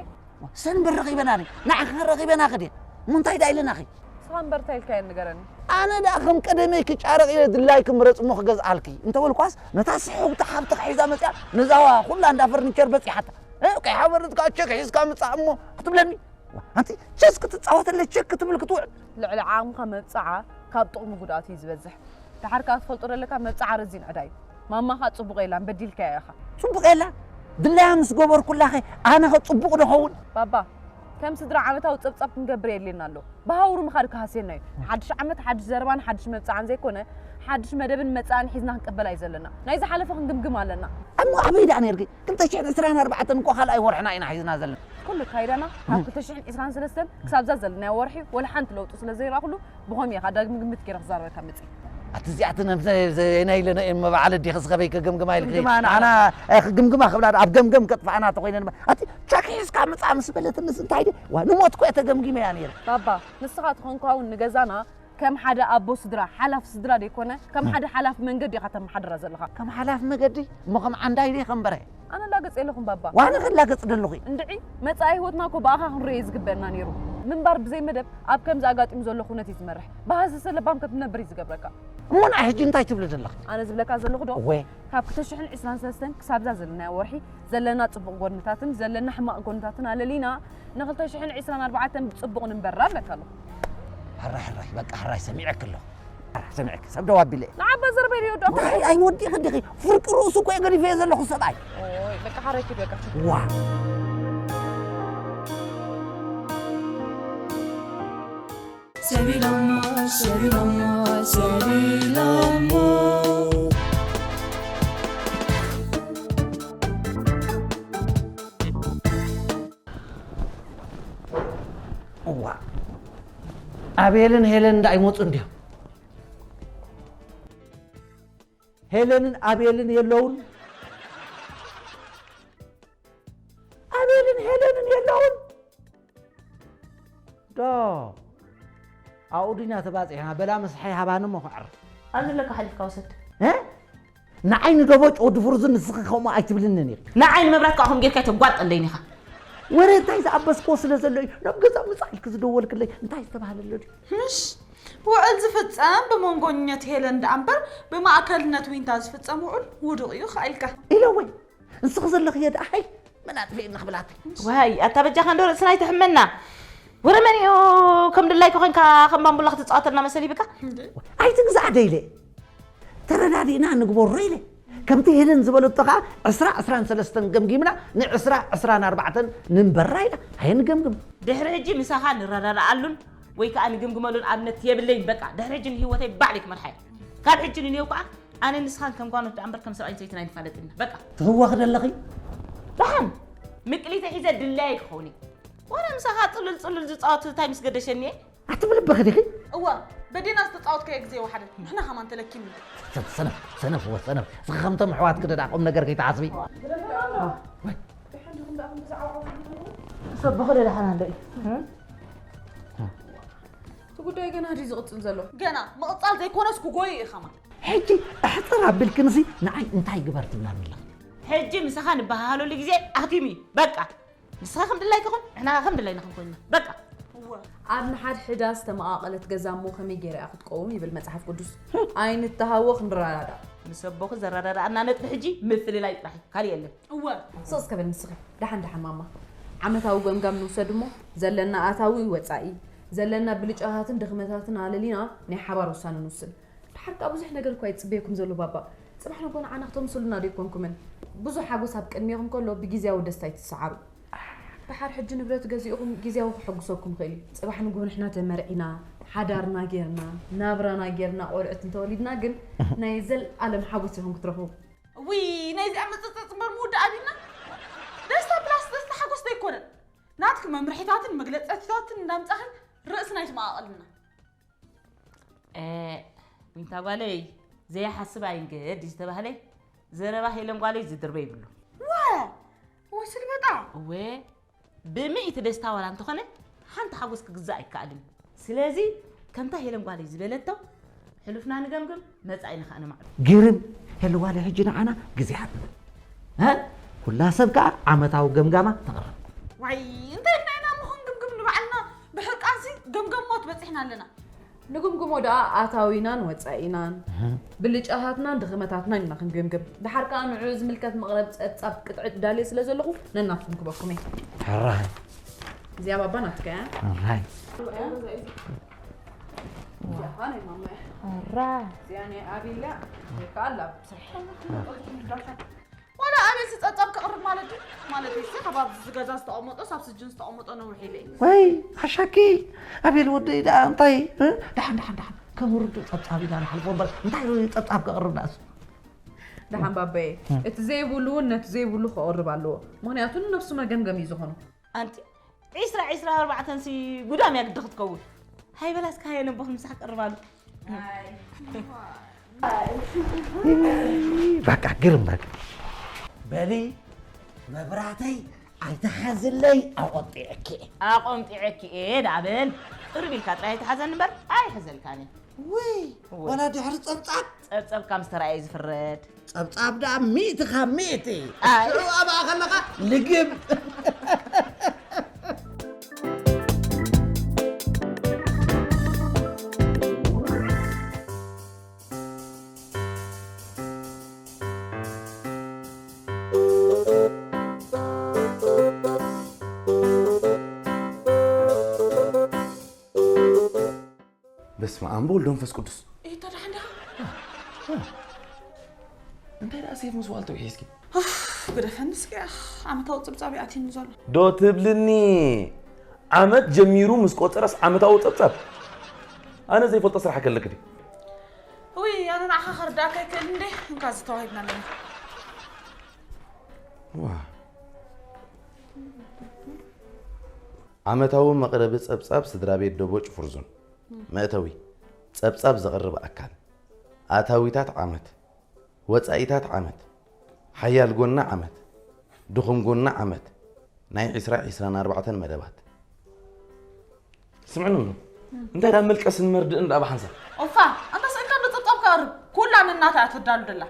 ሰንበት ረኺበና ኒ ንዓኺ ረኺበናኺ ድየ? እሞ እንታይ ደኣ ኢለናኺ? ንስኻ እምበር እንታይ ኢልካዮ ንገረኒ። ኣነ ደኣ ከም ቀደመይ ክጫረቕ ኢለ ድላይኪ ምረጽ እሞ ክገዝኣልኪ እንተበልኳስ ነታ ስሕውቲ ሓብትኺ ሒዛ መጺኣ ነዛ ኩላ እንዳ ፈርኒቸር በጺሓታ። እ፣ ቀይሓ በርድ ከኣ ቸክ ሒዝካ ምጻእ እሞ ክትብለኒ? ዋ፣ ኣንቲ ቸስ ክትጻወተለይ ቸክ ክትብል ክትውዕል? ልዕሊ ዓቕምኻ መብጽዓ ካብ ጥቕሙ ጉድኣቱ እዩ ዝበዝሕ። ደሓር ከኣ ትፈልጦ ዘለካ መብጽዓ ረዚን ዕዳ እዩ። ማማ ከኣ ጽቡቕ የላን በዲልካያ ኢኻ። ጽቡቕ የላ? ድላያ ምስ ገበርኩላኸ ኣነኸ ጽቡቕ ንኸውን? ባባ፣ ከም ስድራ ዓመታዊ ጸብጻብ ክንገብር የድልየና ኣሎ። ብሃውሩ ምኻድ ክሃስየና እዩ። ሓድሽ ዓመት ሓድሽ ዘረባን ሓድሽ መብጽዓን ዘይኮነ ሓድሽ መደብን መጻእን ሒዝና ክንቅበል እዩ ዘለና። ናይ ዝሓለፈ ክንግምግም ኣለና። እሞ ኣበይ ደኣ ነይርኪ? ክልተ ሽሕን ዕስራን ኣርባዕተን እኮ ካልኣይ ወርሕና ኢና ሒዝና ዘለና። ኩሉ ኣካይዳና ካብ ክልተ ሽሕን ዕስራን ሰለስተን ክሳብ እዛ ዘለናዮ ወርሒ ወላ ሓንቲ ለውጢ ስለ ዘይረኣኹሉ ብኸምኡ እየ ዳግም ግምት ገይረ ክዛረበካ መጺእ። ኣቲ እዚኣቲ ነብሰ ዘይናይ ኢለ ነኤ መባዕለ ዲኺ ስኸበይ ከገምግማ ኢልኪ? ግምግማና። ኣና ክግምግማ ክብላ ኣብ ገምገም ከጥፍኣና ተኾይነ ኣቲ ቸክ ሒዝካ ምጻ ምስ በለትንስ እንታይ ዲ ዋ ንሞት ኮ ተገምጊመያ ነይረ። ባባ ንስኻ ትኾንካ እውን ንገዛና ከም ሓደ ኣቦ ስድራ ሓላፍ ስድራ ደይኮነ ከም ሓደ ሓላፍ መንገዲ ኢኻ ተመሓድራ ዘለኻ። ከም ሓላፍ መገዲ እሞ ከም ዓንዳይ ደይ ከንበረ ኣነ ላገጽ የለኹም ባባ። ዋነ ከላገጽ ደለኹ። እንድዒ መጻኢ ህይወትና እኮ ብኣኻ ክንርእዮ ዝግበአና ነይሩ። ምንባር ብዘይ መደብ ኣብ ከምዚ ኣጋጢሙ ዘሎ ኩነት እዩ ዝመርሕ። ብሃሰሰ ለባም ከም ትነብር እዩ ዝገብረካ። እሞ ንዓይ ሕጂ እንታይ ትብሊ ዘለኺ? ኣነ ዝብለካ ዘለኹ ዶ እወ። ካብ ክልተ ሽሕን ዕስራን ሰለስተን ክሳብ እዛ ዘለናዮ ወርሒ ዘለና ጽቡቕ ጎንታትን ዘለና ሕማቕ ጎንታትን ኣለሊና ንክልተ ሽሕን ዕስራን ኣርባዕተን ብጽቡቕ ንንበራ እብለካ ኣለኹ። ሕራይ ሕራይ በቃ ሕራይ ሰሚዐኪ ኣለኹ። ሕራይ ሰሚዐኪ ሰብ ደው ኣቢለ። ንዓባ ዘርበይ ድዮ ዶ? እንታይ ኣይወዲኺ ዲኺ? ፍርቂ ርእሱ እኮ እየ ገዲፈዮ ዘለኹ ሰብኣይ። ኦይ በቃ ሓረኪ በቃ። ዋ ሰቢሎሞ ሰቢሎሞ ሰቢሎሞ እዋ ኣቤልን ሄለን እንዳ ኣይመፁ እንዲዮም። ሄለንን ኣቤልን የለውን። ኣቤልን ሄለንን የለውን። ዶ ኣብኡ ድና ተባፂሕና በላ መስሓይ ሃባኒ እሞ ክዕር ኣብ ዘለካ ሓሊፍካ ውሰድ። እ? ንዓይ ንደቦጭ ወዲ ፍርዙን ንስኺ ከምኡ ኣይትብልንን ኢኺ። ንዓይ ንመብራት ከዓ ከም ጌርካ ተጓጠለይን ኢኻ። ወረ እንታይ ዝኣበስክዎ ስለ ዘሎ እዩ ናብ ገዛ ምፃእ ኢልኪ ዝደወልክለይ እንታይ ዝተባህለ ኣሎ ድዩ? ምሽ ውዕል ዝፍጸም ብመንጎኝነት ሄለን ደኣ እምበር ብማእከልነት ዊንታ ዝፍጸም ውዑል ውዱቕ እዩ ኸኣ ኢልካ። ኢለ ወይ ንስኺ ዘለኽዮ ደኣ ሃይ መን ኣጥፊእኒ ክብላተይ። ዋይ ኣታ በጃኻ እንዶ ርእስና ኣይተሕመና። ወረ መን እዩ ከም ድላይካ ኮንካ ከም ባምቡላ ክትጻወተልና መሰል ይብካ? ኣይትግዛዕ ደይለ ተረዳዲእና ንግበሮ ኢለ ከምቲ ሄለን ዝበለቶ ከዓ ዕስራ ዕስራን ሰለስተን ገምጊምና ንዕስራ ዕስራን ኣርባዕተን ንንበራ ኢላ ኣየ ንገምግም። ድሕሪ ሕጂ ምሳኻ ንረዳድኣሉን ወይ ከዓ ንግምግመሉን ኣብነት የብለይን በቃ ድሕሪ ሕጂ ንህይወተይ ባዕለይ ክመርሓ እየ ካብ ሕጂ ንንየው ከዓ ኣነ ንስኻን ከም ጓኖት ደኣ እምበር ከም ሰብኣይን ሰበይትን ኣይንፋለጥን ኢና በቃ። ትህወኺ ደለኺ? ደሓን ምቅሊተ ሒዘ ድላየ ክኸውን እየ። ዋላ ምሳኻ ጽሉል ጽሉል ዝጻወት እንታይ ምስ ገደሸኒ እየ? ኣቲ ብልብኺ ዲኺ? እወ በዴና ዝተጻወትካዮ ግዜ ወሓደ ንሕና ከማን ተለኪኒ። ሰነፍ ሰነፍ ሰነፍ እወ ሰነፍ እስኺ ከምቶም ኣሕዋትኪ ደኣ ቁም ነገር ከይትሓስቢ። ሰብኺ ዶ ደሓን ኣሎ እዩ? እቲ ጉዳይ ገና ድዩ ዝቕጽል ዘሎ? ገና ምቕጻል ዘይኮነስ ክጎዩ እዩ ኸማን። ሕጂ ኣሕጽር ኣቢልክንሲ ንዓይ እንታይ ግበር ትብላኒ ኣለኺ? ሕጂ ምሳኻ ንበሃሃለሉ ግዜ ኣኽቲሙ እዩ በቃ። ንስኻ ከም ድላይካ ኩን ንሕና ከም ድላይና ክንኮንና በቃ። እወ። ኣብ ንሓድሕዳ ዝተመቓቐለት ገዛ እሞ ከመይ ገይራ እያ ክትቀውም ይብል መጽሓፍ ቅዱስ። ኣይንተሃወኽ ንረዳዳእ። ምስ ኣቦኺ ዘረዳድኣና ነጥቢ ሕጂ ምፍልላይ ጥራሕ እዩ ካልእ የለን። እወ። ስቕ እስከ በል ንስኺ ደሓን ደሓን ማማ። ዓመታዊ ገምጋም ንውሰድ እሞ ዘለና ኣታዊ ወጻኢ ዘለና ብልጫታትን ድኽመታትን ኣለሊና ናይ ሓባር ውሳነ ንውስን። ደሓር ከኣ ብዙሕ ነገር እኳ እዩ ዝጽበየኩም ዘሎ ባባ። ጽባሕ ንግሆ ንዓና ክተምስሉና ዶ ኣይኮንኩምን? ብዙሕ ሓጎስ ኣብ ቅድሜኹም ከሎ ብግዝያዊ ደስታ ኣይትሰዓሩ። ደሓር ሕጂ ንብረት ገዚእኹም ግዝያዊ ክሕጉሰኩም ይኽእል እዩ። ጽባሕ ንግሆ ንሕና ተመርዒና፣ ሓዳርና ጌርና፣ ናብራና ጌርና ቆልዑት እንተወሊድና ግን ናይ ዘልኣለም ሓጎስ ኢኹም ክትረኽቡ። እውይ ናይዚኣ ምጽጽጽ እምበር ምውዳእ ኣቢልና ደስታ ፕላስ ደስታ ሓጎስ ዶ ኣይኮነን? ናትኪ መምርሒታትን መግለጸቲታትን እንዳምጻኺ ርእስና ኣይትመቓቐልና። ዊንታ ጓለይ ዘይሓስብ ኣይንገድ ዝተባህለ ዘረባ ሄለን ጓለይ ዝድርበ ይብሉ። ወ ወይ ስልበጣ እወ ብሚእቲ ደስታ ዋላ እንተኾነ ሓንቲ ሓጎስ ክግዛእ ኣይከኣልን። ስለዚ ከምታ ሄለን ጓለይ ዝበለቶ፣ ሕሉፍና ንገምግም፣ መጻኢና ከኣ ነማዕዱ። ግርም፣ ሄሉ ጓለይ፣ ሕጂ ንዓና ግዜ ሃብና። እ? ኩላ ሰብ ከኣ ዓመታዊ ገምጋማ ተቕርብ። ዋይ፣ እንታይ ኢልና ኢና እሞ ክንግምግም ንባዕልና? ብሕቃንሲ ገምገሞ ትበጺሕና ኣለና። ንግምግሞ ደኣ ኣታዊናን ወጻኢናን፣ እህ። ብልጫታትናን ድኽመታትናን ኢና ክንግምግም። ደሓር ከኣ ንዕኡ ዝምልከት መቕረብ ጸብጻብ ቅጥዒ ዳልየ ስለ ዘለኹ ነናትኩም ክበኩም እየ። ሕራይ። እዚኣ ባባ ናትካ እያ። ሕራይ። እዚኣ ኸኣ ናይ ማማ እያ። ሕራይ። እዚኣ ናይ ኣቤል እያ። ወይ ከኣ ኣላ ብስራሕ። ዋላ ኣቤል ጸብጻብ ከቕርብ ማለት ድዩ? ማለት እሱ ካብ ኣብዚ ገዛ ዝተቐመጦ፣ ሳብ ስጅን ዝተቐመጦ ነዊሕ ኢለ እየ። ወይ፣ ሓሻኪ፣ ኣቤል ወደይ ደኣ እንታይ፣ እ? ደሓን፣ ደሓን፣ ደሓን። ከም ውርዱ ጸብጻብ ኢና ንሓልፎ እምበር፣ እንታይ ጸብጻብ ከቕርብ ደኣ እሱ? ደሓን ባባየ፣ እ። እቲ ዘይብሉ እውን ነቲ ዘይብሉ ከቕርብ ኣለዎ። ምኽንያቱ ንነብሱ መገምገሚ እዩ ዝኾኖ። ኣንቲ ዒስራ ዒስራ ኣርባዕተን ሲ ጉዳም እያ ግዲ ክትከውን። ሃይ በላ እስከ ሃየ ነቦ ምሳሕ ቀርባሉ። ኣይ። በቃ ግርም በቃ። በሊ መብራተይ ኣይትሓዝለይ ኣቆጢዐኪ። ኣቆምጢዐኪ እየ ደኣ በል። ቅርብ ኢልካ ጥራይ ኣይትሓዘኒ እምበር ኣይሕዘልካን እየ። ውይ፣ እወ። ዋላ ድሕሪ ጸብጻብ? ጸብጻብ ካብ ዝተራእየ ዝፍረድ። ጸብጻብ ደኣ ሚእቲ ካብ ሚእቲ። ኣይ። ሽዑ ኣብኣ ከለኻ ልግብ። በስመ ኣብ ወወልድ ወመንፈስ ቅዱስ። እታ ደሓን ደኣ? እንታይ ደኣ ሴፍ ምስ ዋልተው ሒዝኪ? ኡፍ፣ ግደፈኒ እስኪ፣ ኣኽ፣ ዓመታዊ ጽብጻብ ይኣትየኒ ዘሎ። ዶ ትብልኒ? ዓመት ጀሚሩ ምስ ቆጸረስ ዓመታዊ ጸብጻብ? ኣነ ዘይፈልጦ ስራሕ ከለክ ድዩ? ውይ፣ ኣነ ንዓኻ ከርድኣካ ኣይክእልን እንዴ? እንካ ዝተዋሂብና ኣለና። ዋ። ዓመታዊ መቕረቢ ጸብጻብ ስድራ ቤት ደቦጭ ፍርዙን። መእተዊ፣ ጸብጻብ ዘቕርብ ኣካል። ኣታዊታት ዓመት፣ ወጻኢታት ዓመት፣ ሓያል ጎና ዓመት፣ ድኹም ጎና ዓመት፣ ናይ ዒስራ ዒስራን ኣርባዕተን መደባት። ስምዕኒ እሞ፣ እንታይ ደኣ መልቀስን መርድእን ደኣ ብሓንሳብ? ኦፋ፣ ኣንታ ስእልካ ዶ ጸብጻብ ከቕርብ? ኩላ ንናታ እያ ተዳሉ ደላ።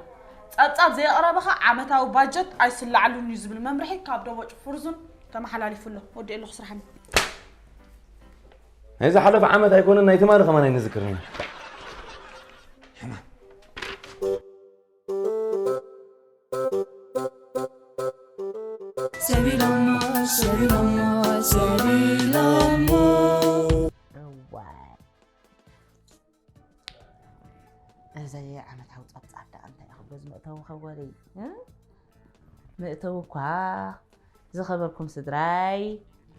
ጸብጻብ ዘየቕረበኻ ዓመታዊ ባጀት ኣይስላዕሉን እዩ ዝብል መምርሒ ካብ ደቦጭ ፍርዙን ተመሓላሊፉ ኣሎ። ወዲኤ ኣለኹ ስራሕኒ። ናይ ዝሓለፈ ዓመት ኣይኮነን፣ ናይ ትማሊ ከማን ኣይንዝክርን ኢና። ሕማም። ሰቢሎሞ፣ ሰቢሎሞ፣ ሰቢሎሞ። እዋይ። እዚ ዓመታዊ ጸብጻብ ደኣ እንታይ እዩ ክብሎ ዝመእተዊ ከወለይ? እ? መእተዊ እኳ ዝኸበርኩም ስድራይ፣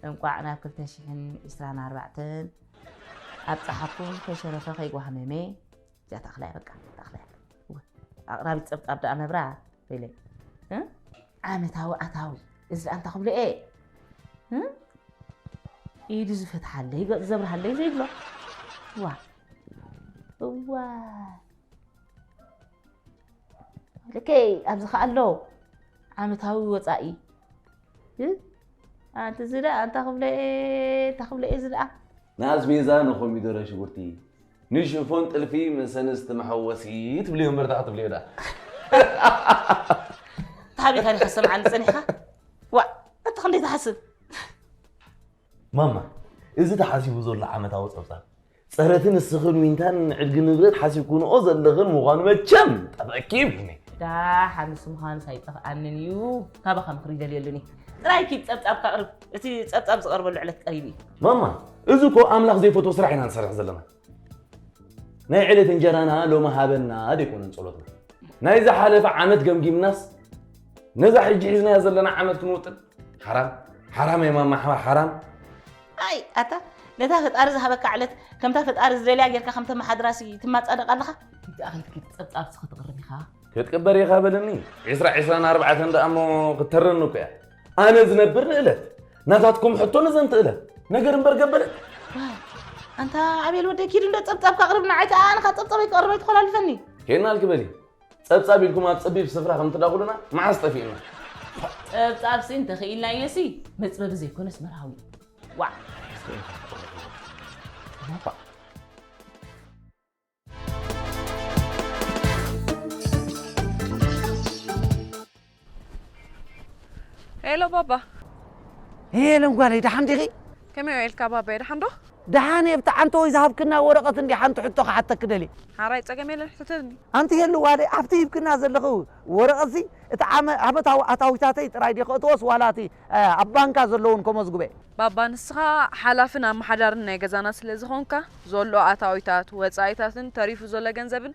እንቋዕ ናብ ክልተ ሽሕን ዕስራን ኣርባዕተን ኣብጽሓኩም። ከይሸረፈ ከይጓህመመ። እዚኣ ተኣኽላ እያ በቃ፣ ተኣኽላ እያ። እወ፣ ኣቕራቢት ጸብጻብ ደኣ መብራት በይለይ። እ? ዓመታዊ ኣታዊ፣ እዚ ደኣ እንታይ ክብሎ እየ? እ? ኢዱ ዝፈትሓለይ፣ ገጹ ዘብርሃለይ ዘይብሎ። እዋ። እዋ። ልከይ ኣብዚ ከኣ ኣሎ። ዓመታዊ ወጻኢ። እ? ኣንቲ እዚ ደኣ፣ ኣንታ ክብሎ እየ፣ ኣንታ ክብሎ እየ እዚ ደኣ። ንኣስቤዛ፣ ንኮሚደረ፣ ሽጉርቲ፣ ንሽፎን ጥልፊ፣ መሰንስቲ መሐወሲ ትብልዮ እምበር፣ እንታይ ክትብልዮ ደኣ? ተሓቢእካ ዲኻ ትሰምዓኒ ጸኒሕካ? ዋእ፣ ኣታ ክንደይ ትሓስብ? ማማ፣ እዚ ተሓሲቡ ዘሎ ዓመታዊ ጸብጻብ፣ ጸረቲ ንስኽን ዊንታን ዕድጊ ንብረት ሓሲብክንኦ ዘለኽን ምዃኑ መቸም ጠፍአኪ ይብልኒ። ደሓን ንሱ ምዃኑስ ኣይጠፍኣንን እዩ። ካባኻ ምኽሪ ይደልየሉኒ። ጥራይ ኪድ ጸብጻብካ ኣቕርብ። እቲ ጸብጻብ ዝቐርበሉ ዕለት ቀሪቡ እዩ። ማማ፣ እዚ እኮ ኣምላኽ ዘይፈትዎ ስራሕ ኢና ንሰርሕ ዘለና። ናይ ዕለት እንጀራና ሎሚ ሃበና ደይኮነን ጸሎትና። ናይ ዝሓለፈ ዓመት ገምጊምናስ፣ ነዛ ሕጂ ሒዝናያ ዘለና ዓመት ክንውጥን? ሓራም፣ ሓራም፣ ኣይ ማማ፣ ሓ-፣ ሓራም። ኣይ፣ ኣታ፣ ነታ ፈጣሪ ዝሃበካ ዕለት፣ ከምታ ፈጣሪ ዝደልያ ጌርካ ከም ተመሓድራሲ ትማጻደቕ ኣለኻ? እንተ ኣኺልኪ ጸብጻብሲ ክትቕርብ ኢኻ። ክትቅበር ኢኻ በለኒ። ዕስራ፣ ዕስራን ኣርባዕተን ደኣ እሞ ክትተረኒ እኮ እያ። ኣነ ዝነብር ንእለት፣ ናታትኩም ሕቶ ንዘንትእለት። ነገር እምበር ገበለት። ዋይ፣ ኣንታ ኣቤል ወደይ፣ ኪድ እንዶ ጸብጻብካ ኣቕርብ፣ ንዓይ ከኣ ኣነ ከኣ ጸብጻበይ ክቕርብ ኣይትኾላልፈኒ። ኬድናልኪ በሊ። ጸብጻብ ኢልኩም ኣብ ጸቢብ ስፍራ ከም ትዳኹሉና መዓስ ጠፊእና? ጸብጻብሲ እንተኽኢልናዮሲ መጽበቢ ዘይኮነስ መርሃዊ እዩ። ዋዕ! ሄሎ ባባ። ሄለን ጓለይ፣ ደሓን ዲኺ? ከመይ ውዒልካ ባባይ፣ ደሓን ዶ? ደሓን እየ። ብቲ ዓንተወይ ዝሃብክና ወረቐት እንዲ ሓንቲ ሕቶ ክሓተኪ ደልየ። ሓራይ፣ ጸገም የለን፣ ሕተተኒ። ኣንቲ ሄሉ ጓለይ፣ ኣብቲ ሂብክና ዘለኺ ወረቐትሲ እቲ ዓመ-፣ ዓመታዊ ኣታዊታተይ ጥራይ ድየ ከእትዎስ ዋላ እቲ፣ እ፣ ኣብ ባንካ ዘለውን ከመዝግበ? ባባ፣ ንስኻ ሓላፍን ኣመሓዳርን ናይ ገዛና ስለ ዝኾንካ፣ ዘሎ ኣታዊታት፣ ወጻኢታትን ተሪፉ ዘሎ ገንዘብን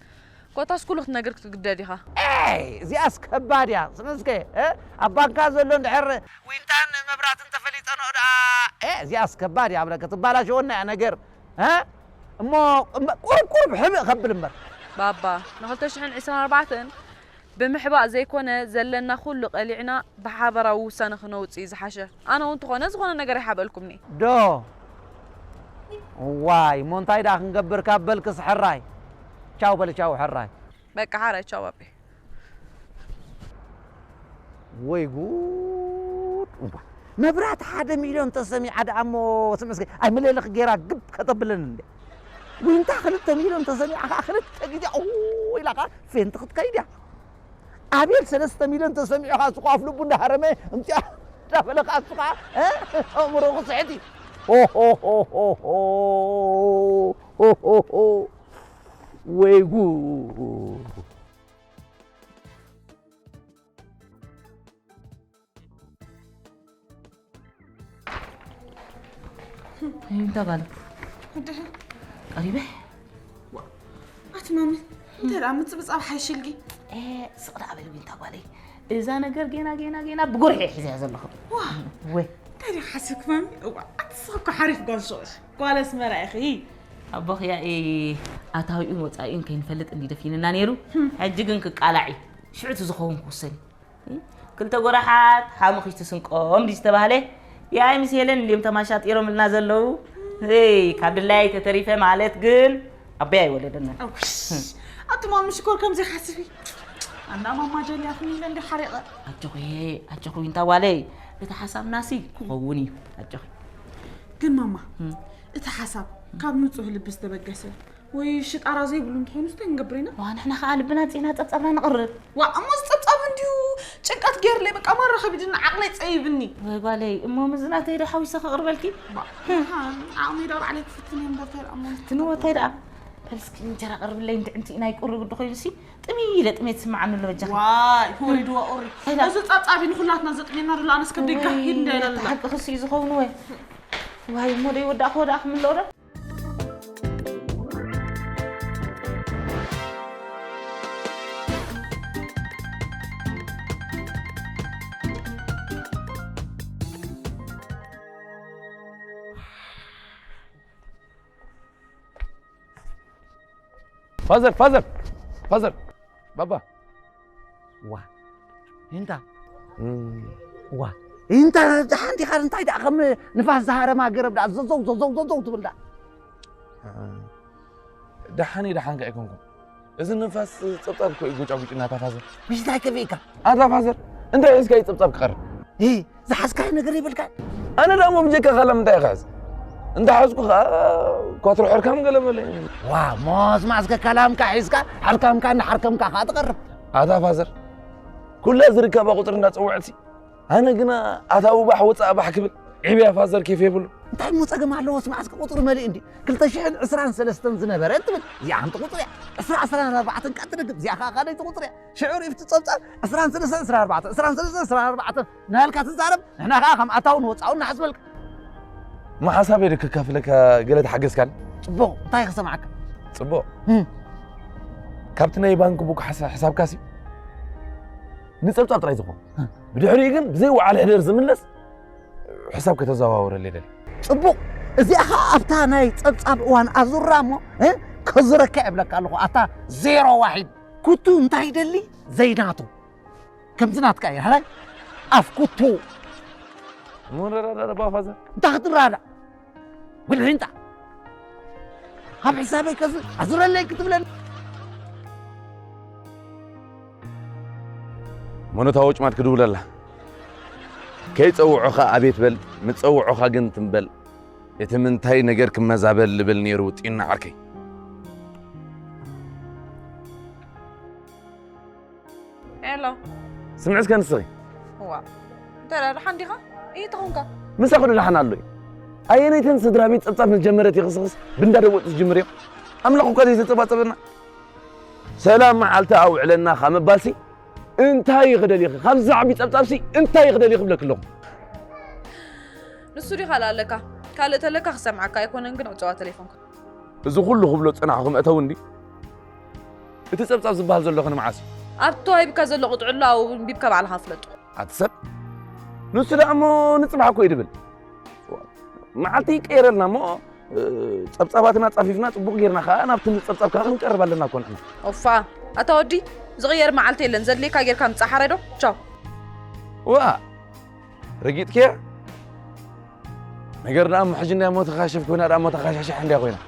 ኮታስ ኩሉ ክትነግር ክትግደድ ኢኻ። ኤይ፣ እዚኣስ ከባድ እያ። ስመስከ፣ እ? ኣብ ባንካ ዘሎ እንድሕር ዊንታን መብራትን ተፈሊጠ ኖ ደኣ። ኤ፣ እዚኣስ ከባድ እያ፣ ኣብለከ ትባላሸወና እያ ነገር። እ? እሞ፣ እሞ ቁሩብ ቁሩብ ሕምእ ከብል እምበር። ባባ፣ ን ክልተ ሽሕን ዕስራን ኣርባዕተን ብምሕባእ ዘይኮነ፣ ዘለና ኩሉ ቀሊዕና ብሓባራዊ ውሳነ ክነውጽእ እዩ ዝሓሸ። ኣነ እውን እንተኾነ ዝኾነ ነገር ኣይሓበልኩምኒ። ዶ? ዋይ፣ እሞ እንታይ ደኣ ክንገብር ካብ በልክስ ሕራይ። ቻው በሊ፣ ቻው ሕራይ። በቃ ሓራይ፣ ቻው ባቢ። ወይ ጉድ! እባ፣ መብራት ሓደ ሚልዮን ተሰሚዓ ደኣ እሞ፣ ስምስከ፣ ኣይ፣ ምልእልኽ ጌራ ግብ ከተብለኒ እንዴ? ዊንታ ክልተ ሚልዮን ተሰሚዓ ኸዓ ክልተ ግዜ፣ ኦ፣ ኢላ ኸዓ ፌንት ክትከይድ እያ። ኣቤል ሰለስተ ሚልዮን ተሰሚዑ ኸዓ፣ እሱ ኸዓ ኣፍ ልቡ እንዳሃረመ፣ እምፅኣ እንዳበለ ኸዓ፣ እሱ ኸዓ፣ እ? ኣእምሮኡ ክስሕት እዩ። ሆ፣ ሆ፣ ሆ፣ ሆ፣ ሆ። ወይ ጉድ! እንታይ ጓለይ? ቀሪበ? ኣቲ ማሚ፣ እንታይ ደኣ ምጽብጻብ ሓይሽልጊ? ኤ፣ ስቕ ደኣ በሊ ዊንታ ጓለይ። እዛ ነገር ጌና፣ ጌና፣ ጌና ብጎርሒ እየ ሒዘያ ዘለኹ። ዋ፣ ወይ። እንታይ ደኣ ሓሲብክ ማሚ? እዋ፣ ኣቲ ስቕ እኮ ሓሪፍ ጓል ሸቕሽ። ጓል ኣስመራ ኢኺ። ኣቦኽያ ኣታዊኡን ወጻኢኡን ከይንፈልጥ እንዲ ደፊንና ነይሩ። ሕጂ ግን ክቃላዕ እዩ። ሽዑ እቲ ዝኸውን ክውሰን እዩ። ክልተ ጎራሓት ሓሙኺሽቲ ስንቆም ድዩ ዝተባህለ? ያይ ምስ ሄለን እንድዮም ተማሻጢሮምልና ዘለዉ። እይ፣ ካብ ድላየይ ተተሪፈ ማለት ግን ኣቦይ ኣይወለደናን። ኣቲ ማሚ ሽኮር ከምዚ ሓስቢ። ኣና ማማ ጀልያትኒ ኢለ እንዲ ሓሪቐ። ኣጆኺ፣ ኣጆኺ ዊንታ ጓለይ። እቲ ሓሳብናሲ ክኸውን እዩ። ኣጆኺ። ግን ማማ፣ እቲ ሓሳብ ካብ ንጹህ ልቢ ዝተበገሰ ወይ ሽጣራ ዘይብሉ እንተኾይኑ እንታይ ክንገብር ኢና? ዋ ንሕና ኸዓ ልብና ኣጽኢና ጸብጻብና ነቕርብ። ዋ እሞ እዚ ጸብጻብ እንድዩ ጭንቀት ገይርለይ በቃ ማራ ኸቢድኒ ዓቕለይ ጸቢብኒ። ወይ ጓለይ እሞ ምስዚ ናተይ ዶ ሓዊሰ ከቕርበልኪ? ባ ዓቕመይ ዶ ባዕለይ ክፍትን እየ እምበር እንታይ ደኣ እሞ ፍትንዎ እንታይ ደኣ? በል እስኪ እንጀራ ቅርብለይ እንድዒ እንቲኢና ይቁርብ እንዶ ኾይኑሲ ጥምይ ኢለ ጥሜት ይስምዓኒ ኣሎ በጃኺ። ዋይ ወሪድዋ ቁሪ። እንታይ ደኣ? እዚ ጸብጻብ እዩ ንኹላትና ዘጥምየና ዘሎ ኣነስ ከብደይ ጋህ ኪድ እንዳ ኢለላ። ሓቅኺ እሱ እዩ ዝኸውን ወይ? ዋይ እሞ ደይወዳእክዎ ደኣ ክምልኦ ዶ? ፋዘር ፋዘር ፋዘር ባባ ዋ እንታ ዋ እንታ ደሓን ዲኻ? እንታይ ደኣ ከም ንፋስ ዝሃረማ ገረብ ደኣ ዘዘው ዘዘው ዘዘው ትብል ደኣ። ደሓን ደሓንካ ኣይኮንኩን። እዚ ንፋስ ጸብጻብ እኮ እዩ ጎጫጉጭና። ኣታ ፋዘር። ምሽ እንታይ ከፊእካ? ኣታ ፋዘር እንታይ ሒዝካ እዩ ጸብጻብ ክቐርብ? እ ዝሓዝካዮ ነገር የብልካን? ኣነ ደኣ እሞ ብጀካ ካላም እንታይ ክሕዝ? እንተ ሓዝኩ ኸኣ ኳትሮ ሕርካም ገለ በለ። ዋ ሞስ ማስከ ካላምካ ሒዝካ ሓርካምካ እናሓርከምካ ኸኣ ትቐርብ። ኣታ ፋዘር ኩላ ዝርከባ ቁጽሪ እንዳጸውዐትሲ ኣነ ግና ኣታዊ ባሕ ወጻኢ ባሕ ክብል ዕብያ ፋዘር ኬፍ የብሉ። እንታይ እሞ ጸገም ኣለዎ? ስማዕ እስከ ቁጽሪ መሊኡ እንዲ ክልተ ሽሕን ዕስራን ሰለስተን ዝነበረ ትብል እዚኣ ሓንቲ ቁጽሪ እያ። ዕስራ ዕስራን ኣርባዕተን ቃ ትደግም እዚኣ ኸኣ ካልኣይቲ ቁጽሪ እያ። ሽዑ ሪኢፍቲ ጸብጻብ ዕስራን ሰለስተን ዕስራን ኣርባዕተን ዕስራን ሰለስተን ዕስራን ኣርባዕተን እናበልካ ትዛረብ ንሕና ኸኣ ከም ኣታውን ወጻኡን ንሓስበልካ። እሞ ሓሳበይ ዶ ከካፍለካ ገለ ተሓገዝካኒ? ጽቡቕ እንታይ ክሰምዓካ? ጽቡቕ ካብቲ ናይ ባንክ ቡክ ሓሳ- ሕሳብካሲ ንጸብጻብ ጥራይ ዝኾን ብድሕሪኡ ግን ብዘይ ወዓል ሕደር ዝምለስ ሕሳብ ከተዘዋውረለይ ደሊ። ጽቡቕ እዚኣ ኸዓ ኣብታ ናይ ጸብጻብ እዋን ኣዙራ እሞ እ ከዙረካ እብለካ ኣለኹ ኣታ ዜሮ ዋሒድ ኩቱ እንታይ ይደሊ ዘይናቱ ከምዚ ናትካ እያ ሃላይ ኣፍ ኩቱ ሞረረረረ ባፋዘ እንታይ ክትራዳ ጉድዒ እንታ ካብ ሕሳበይ ከዚ ኣዙረለይ ክትብለኒ ሞኖታ ወጭማት ክድውለላ ከይጸውዖኻ ኣቤት በል ምጸውዖኻ ግን ትምበል እቲ ምንታይ ነገር ክመዛበል ልብል ነይሩ ውጢና ዓርከይ። ሄሎ። ስምዒ እስከ ንስኺ። ዋ። እንታይ ደኣ ደሓን ዲኻ? እንታይ ተኾንካ? ምሳኹ ደሓን ኣሎ እዩ። ኣየነይተን ስድራ ቤት ጸብጻብ ምስ ጀመረት ይኽስኽስ ብንዳ ደወጡ ዝጅምር እዮም። ኣምላኽ እኳ ዘይዘጸባጸበና። ሰላም መዓልቲ ኣውዕለና ካብ ምባልሲ እንታይ ይኽደል ይኺ? ካብዚ ዓቢ ጸብጻብሲ እንታይ ይኽደል ይኺ ብለክ ኣለኹ። ንሱ ዲኻ ኣለካ? ካልእ ተለካ ክሰምዓካ ኣይኮነን ግን ዕጸዋ ቴሌፎንካ። እዚ ኩሉ ክብሎ ጸናሕኹ መእተዊ እንዲ እቲ ጸብጻብ ዝበሃል ዘሎ ኸ ንመዓስ እዩ? ኣብቲ ተዋሂብካ ዘሎ ቅጥዕሎ ኣብኡ ኣንቢብካ ባዕልኻ ፍለጦ። ኣቲ ሰብ ንሱ ደኣ እሞ ንጽባሕ እኮ እዩ ድብል። መዓልቲ ይቀየረልና እሞ እ፣ ጸብጻባትና ጻፊፍና ጽቡቕ ጌርና ኸኣ ናብቲ ጸብጻብ ከኣ ክንቀርብ ኣለና እኮ ንሕና። ኦፋ ኣታ ወዲ ዝቕየር መዓልቲ የለን ዘድልየካ ጌርካ ምጻእ ሓራይ ዶ? ቻው። ዋ ረጊጥክያ ነገር ደኣ እሞ ሕጂ እንድያ እሞ ተኻሸፍ ኮይና ደኣ እሞ ተኻሻሽሕ እንድያ ኮይና።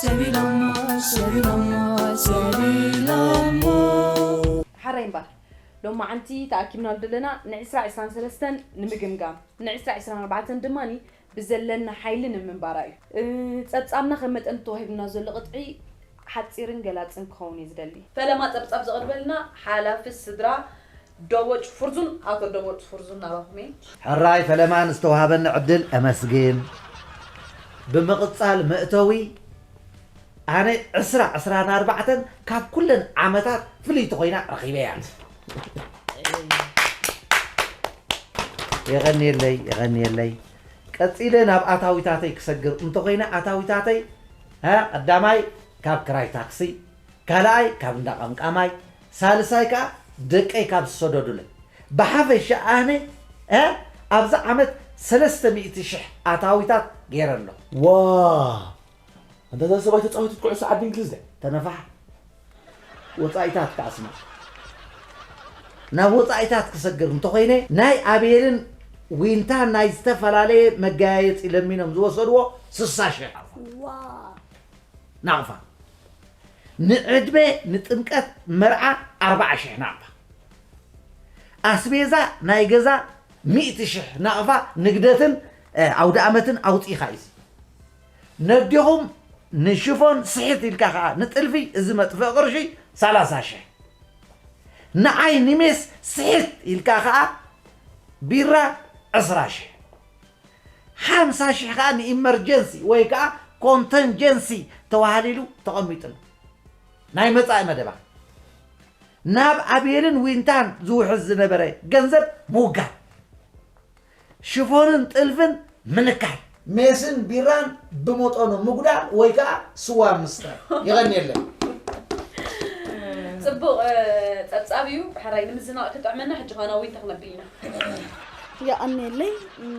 ሰቢሎሞ ሰቢሎሞ ሰቢሎሞ ሓራይ እምበር ሎማዓንቲ ተኣኪብናሉ ዘለና ንዒስራ ዒስራን ሰለስተን ንምግምጋም ንዒስራ ዒስራን ኣርባዕተን ድማ ብዘለና ሓይሊ ንምንባራ እዩ። እ፣ ጸብጻብና ከም መጠን ተዋሂቡና ዘሎ ቅጥዒ ሓጺርን ገላጽን ክኸውን እዩ ዝደሊ። ፈለማ ጸብጻብ ዘቕርበልና ሓላፊ ስድራ ደቦጭ ፍርዙን ኣቶ ደቦጭ ፍርዙን ናባኹም እየ። ሕራይ ፈለማ ንዝተዋሃበኒ ዕድል ኣመስግን። ብምቕጻል መእተዊ ኣነ ዕስራ ዕስራን ኣርባዕተን ካብ ኩለን ዓመታት ፍልይቲ ኮይና ረኺበያ። የቐንየለይ የቐንየለይ። ቀጺለ ናብ ኣታዊታተይ ክሰግር እንተኾይነ ኣታዊታተይ እ፣ ቀዳማይ ካብ ክራይ ታክሲ፣ ካልኣይ ካብ እንዳ ቀምቃማይ፣ ሳልሳይ ከኣ ደቀይ ካብ ዝሰደዱለይ። ብሓፈሻ ኣነ እ፣ ኣብዚ ዓመት ሰለስተ ሚእቲ ሽሕ ኣታዊታት ገይረ ኣለኹ። ዋ ኣንታ እዛ ሰብኣይ ተጻወቲት ኩዕሶ ዓዲ እንግሊዝ ድያ? ተነፋሕ ወጻኢታት ከኣ ስማዕ። ናብ ወጻኢታት ክሰግር እንተኾይነ ናይ ኣቤልን ዊንታን ናይ ዝተፈላለየ መገያየጺ ለሚኖም ዝወሰድዎ ስሳ ሽሕ ናቕፋ። ንዕድመ ንጥምቀት መርዓ ኣርብዓ ሽሕ ናቕፋ። ኣስቤዛ ናይ ገዛ ሚእቲ ሽሕ ናቕፋ ንግደትን እ፣ ኣውደ ኣመትን ኣውጺእኻ እዩ። ነዴኹም ንሽፎን ስሕት ኢልካ ኸዓ ንጥልፊ እዚ መጥፍእ ቅርሺ ሰላሳ ሽሕ። ንዓይ ንሜስ ስሕት ኢልካ ኸዓ ቢራ ዕስራ ሽሕ። ሓምሳ ሽሕ ኸዓ ንኢመርጀንሲ ወይ ከኣ ኮንተንጀንሲ ተዋሃሊሉ ተቐሚጥሉ። ናይ መጻኢ መደባ ናብ ኣቤልን ዊንታን ዝውሕዝ ዝነበረ ገንዘብ ምውጋድ፣ ሽፎንን ጥልፍን ምንካይ፣ ሜስን ቢራን ብመጠኑ ምጉዳል ወይ ከዓ ስዋ ምስታይ። የቐንየለይ። ጽቡቕ እ፣ ጸብጻብ እዩ። ሕራይ ንምዝናቕ ክጥዕመና ሕጂ ኸና ዊንታ ክነብል ኢና። የቐንየለይ። እም፣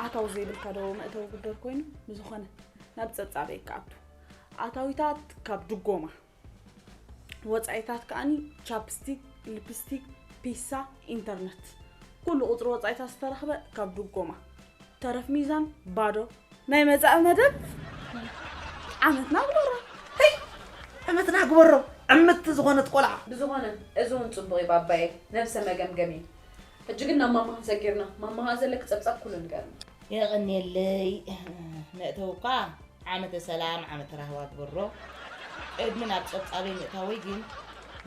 ኣታዊ ዘይብልካ ዶ መእተዊ ጉደር ኮይኑ? ብዝኾነ ናብ ጸብጻበይ ክኣቱ። ኣታዊታት ካብ ድጎማ፣ ወጻኢታት ከኣኒ ቻፕስቲክ፣ ሊፕስቲክ፣ ፒሳ፣ ኢንተርነት። ኩሉ ቁጽሪ ወጻኢታት ዝተረኽበ ካብ ድጎማ። ተረፍ ሚዛን ባዶ። ናይ መጻኢ መደብ ዓመትና ግበሮ። ህይ! ዓመትና ግበሮ። ዕምቲ ዝኾነት ቆልዓ። ብዝኾነ እዚ እውን ጽቡቕ እዩ ባባየ፣ ነብሰ መገምገሚ። ሕጂ ግን ናብ ማማ ክንሰጊርና። ማማ ኸኣ ዘለኪ ጸብጻብ ኩሉ ንገርና። የቐንየለይ መእተውካ ዓመተ ሰላም ዓመተ ራህዋ ግበሮ። ቅድሚ ናብ ጸብጻበይ ምእታወይ ግን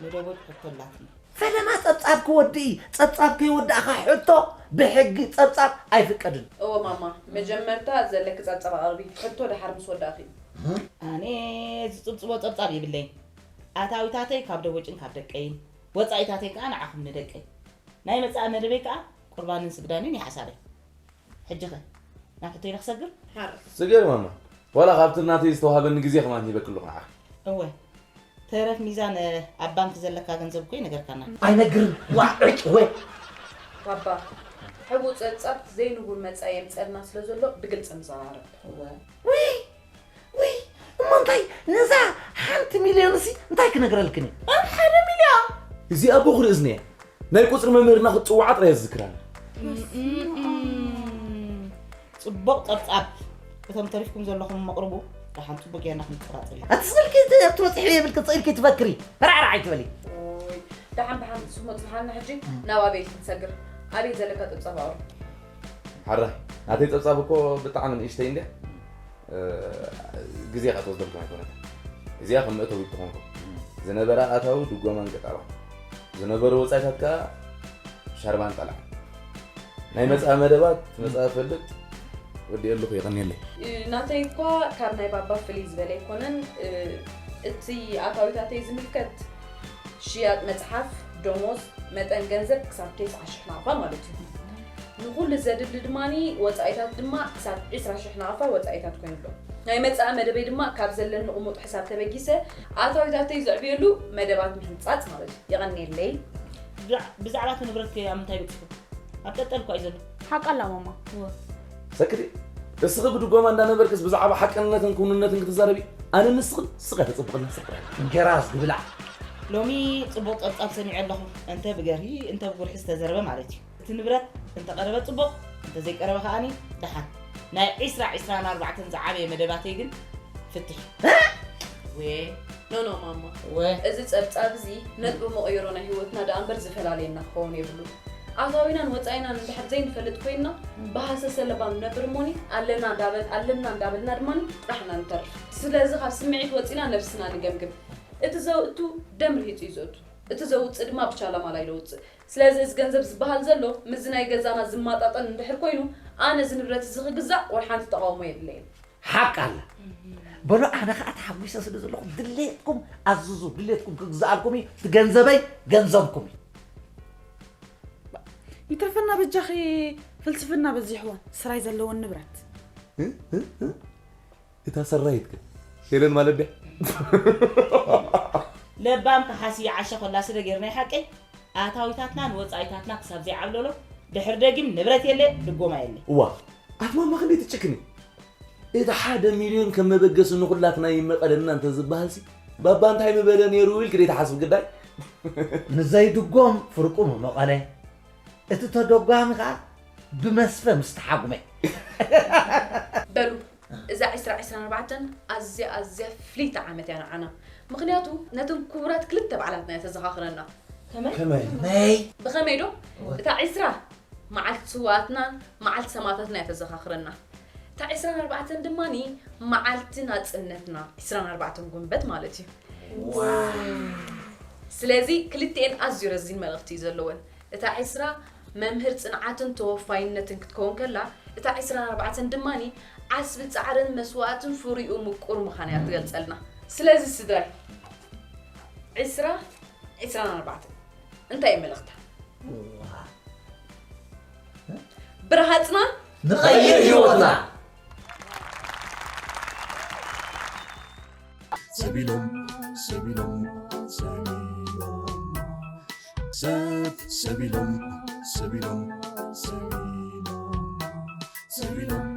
ንደቦጭ ሕቶ ኣላትኒ። ፈለማ ጸብጻብ ክወድእ እዩ። ጸብጻብ ከይወዳእኻ ሕቶ ብሕጊ ጸብጻብ ኣይፍቀድን። እወ ማማ፣ መጀመርታ ዘለኪ ጸብጻብ ኣቕርቢ፣ ሕቶ ደሓር ምስ ወዳእኺ። ኣነ ዝጽብጽቦ ጸብጻብ የብለይን። ኣታዊታተይ ካብ ደቦጭን ካብ ደቀይን፣ ወጻኢታተይ ከኣ ንዓኹም ንደቀይ። ናይ መጻኢ መደበይ ከኣ ቁርባንን ስግዳንን እዩ ሓሳበይ። ሕጂ ኸ ናብ ሕቶይ ዶ ክሰግር? ስገሪ ማማ፣ ዋላ ካብቲ ናተይ ዝተዋህበኒ ግዜ ከማን ሂበኪ ኣለኹ ንዓኺ። እወ፣ ተረፍ ሚዛን ኣብ ባንክ ዘለካ ገንዘብ እኮ ይነገርካና። ኣይነግርን ዋዕጭ ወይ ባባ፣ ሕቡእ ጸብጻብ ዘይንቡር መጻኢ የምጸልና ስለ ዘሎ ብግልጺ ንዘራረብ። እወ። ውይ ውይ እሞ እንታይ ነዛ ሓንቲ ሚልዮን ሲ እንታይ ክነግረልክን እየ? ሓደ ሚልዮን እዚኣ ብኹሪ እዝኒ እያ። ናይ ቁጽሪ መምህርና ክትጽውዓ ጥራይ ዝዝክር ኣለ። ጽቡቕ ጸብጻብ። እቶም ተሪፍኩም ዘለኹም መቕርቡ ደሓን ጽቡቕ ጌርና ክንቆጻጸር ኢና። ኣቲ ስልኪ ትበጽሒ የብልኪ ጽኢልኪ ትፈክሪ። ፈራዕራዕ ኣይትበሊ። ኦይ፣ ደሓን ብሓንቲ ስሞ ጽንሓልና ሕጂ ናብ ኣቤል ክንሰግር። ኣበይ ዘለካ ጸብጻብ ኣውርድ። ሓራይ፣ ናተይ ጸብጻብ እኮ ብጣዕሚ ንእሽተይ እንድያ። እ፣ ግዜ ከኣ ትወስደልኩም ኣይኮነትን። እዚኣ ከም መእተዊ ትኾንኩም። ዝነበራ ኣታዊ ድጎማን ቅጠባ። ዝነበሩ ወጻኢታት ከኣ ሻርባን ጠላዕ። ናይ መጻኢ መደባት መጻኢ ፈልጥ። ወዲኤ ኣለኹ፣ የቐንየለይ። እ፣ ናተይ እኳ ካብ ናይ ባባ ፍልይ ዝበለ ኣይኮነን። እ፣ እቲ ኣታዊታተይ ዝምልከት ሽያጥ መጽሓፍ፣ ደሞዝ፣ መጠን ገንዘብ ክሳብ ተስዓ ሽሕ ናቕፋ ማለት እዩ። ንኹሉ ዘድሊ ድማኒ ወጻኢታት ድማ ክሳብ ዕስራ ሽሕ ናቕፋ ወጻኢታት ኮይኑ ኣሎ። ናይ መጻኢ መደበይ ድማ ካብ ዘለኒ ቕሙጥ ሕሳብ ተበጊሰ ኣታዊታተይ ዘዕብየሉ መደባት ምሕንጻጽ ማለት እዩ። የቐንየለይ። ብዛዕ-፣ ብዛዕባ እቲ ንብረት ከ ኣብ ምንታይ በጺሑ? ኣብ ጠልጠል እኳ እዩ ዘሎ። ሓቃ ኣላ ማማ። እወ። ሰክቲ፣ እስኺ ብድጎማ እንዳነበርክስ ብዛዕባ ሓቅነትን ክውንነትን ክትዛረቢ፣ ኣነ ንስኽን ስቕ ተጽብቕና ስቕ። እንጀራ ዝብላዕ። ሎሚ ጽቡቕ ጸብጻብ ሰሚዐ ኣለኹ። እንተ ብገርሂ፣ እንተ ብጉርሒ ዝተዘረበ ማለት እዩ። እቲ ንብረት እንተ ቀረበ ጽቡቕ፣ እንተ ዘይቀረበ ከኣኒ ደሓን። ናይ ዕስራ ዕስራን ኣርባዕተን ዝዓበየ መደባተይ ግን ፍትሕ። ወ-፣ ኖ፣ ኖ፣ ማማ። ወ-፣ እዚ ጸብጻብ እዚ ነጥቢ መቐየሮ ናይ ህይወትና ደኣ እምበር ዝፈላልየና ክኸውን የብሉን። ኣታዊናን ወጻኢናን እንድሕር ዘይንፈልጥ ኮይንና፣ ብሃሰሰ ለባም ንነብር እሞኒ፣ ኣለና እንዳበል-፣ ኣለና እንዳበልና ድማ ጥራሕ ኢና ንተርፍ። ስለዚ ካብ ስምዒት ወጺና ነብስና ንገምግም። እቲ ዘውእቱ ደም ርሂጹ እዩ ዘእቱ። እቲ ዘውጽእ ድማ ብቻላ ማላ እዩ ዘውጽእ። ስለዚ እዚ ገንዘብ ዝበሃል ዘሎ ምስዚ ናይ ገዛና ዝመጣጠን እንድሕር ኮይኑ፣ ኣነ እዚ ንብረት እዚ ክግዛእ ወላ ሓንቲ ተቓውሞ የብለይን። ሓቅ ኣላ። በሉ፣ ኣነ ኸኣ ተሓጒሰ ስለ ዘለኹ፣ ድሌትኩም ኣዝዙ፣ ድሌትኩም ክግዝኣልኩም እዩ፣ እቲ ገንዘበይ ገንዘብኩም እዩ። ይትረፈና በጃኺ፣ ፍልስፍና በዚሕወን፣ ስራይ ዘለወን ንብረት። እ? እ? እ? እታ ሰራይት ከ ሄለን ማለት ድያ? ለባም ከሓሲ ይዓሸ ኮላ ስለ ጌርና ሓቀይ ኣታዊታትናን ወጻኢታትና ክሳብ ዘይዓብለሎ ድሕር ደጊም ንብረት የለ፣ ድጎማ የለ። እዋ፣ ኣቲ ማማ ክንደይ ትጭክኒ? እቲ ሓደ ሚልዮን ከም መበገሲ ንኹላትና ይመቐለና እንተ ዝበሃልሲ፣ ባባ እንታይ ምበለ ነይሩ ኢልኪ ደይትሓስቢ ግዳይ? ንዘይድጎም ፍርቁ ምመቐለ፣ እቲ ተደጓሚ ከኣ ብመስፈ ምስ ተሓጉመ። በሉ፣ እዛ ዕስራ ዕስራን ኣርባዕተን ኣዝያ፣ ኣዝያ ፍልይቲ ዓመት እያ ንዓና። ምኽንያቱ፣ ነተን ክቡራት ክልተ በዓላትና እያ ተዘኻኽረና። ከመይ? ከመይ? ከመይ? ብኸመይ ዶ? እወ። እታ ዕስራ መዓልቲ ስውኣትና፣ መዓልቲ ሰማእታትና እያ ተዘኻኽረና። እታ ዕስራን ኣርባዕተን ድማኒ መዓልቲ ናጽነትና፣ ዕስራን ኣርባዕተን ጉንበት ማለት እዩ። ዋው። ስለዚ ክልቲኤን ኣዝዩ ረዚን መልእኽቲ እዩ ዘለወን። እታ ዕስራ መምህር ጽንዓትን ተወፋይነትን ክትከውን ከላ፣ እታ ዕስራን ኣርባዕተን ድማኒ ዓስቢ ጻዕርን መስዋእትን ፍሪኡ ምቁር ምዃን እያ ትገልጸልና። ስለዚ ስድራይ፣ ዕስራ፣ ዕስራን ኣርባዕተን እንታይ እዩ መልእኽታ? ብረሃጽና ንቐይር ህይወትና። ሰቢሎም፣ ሰቢሎም፣ ሰቢሎም። ሰብ፣ ሰቢሎም፣ ሰቢሎም፣ ሰቢሎም። ሰቢሎም፣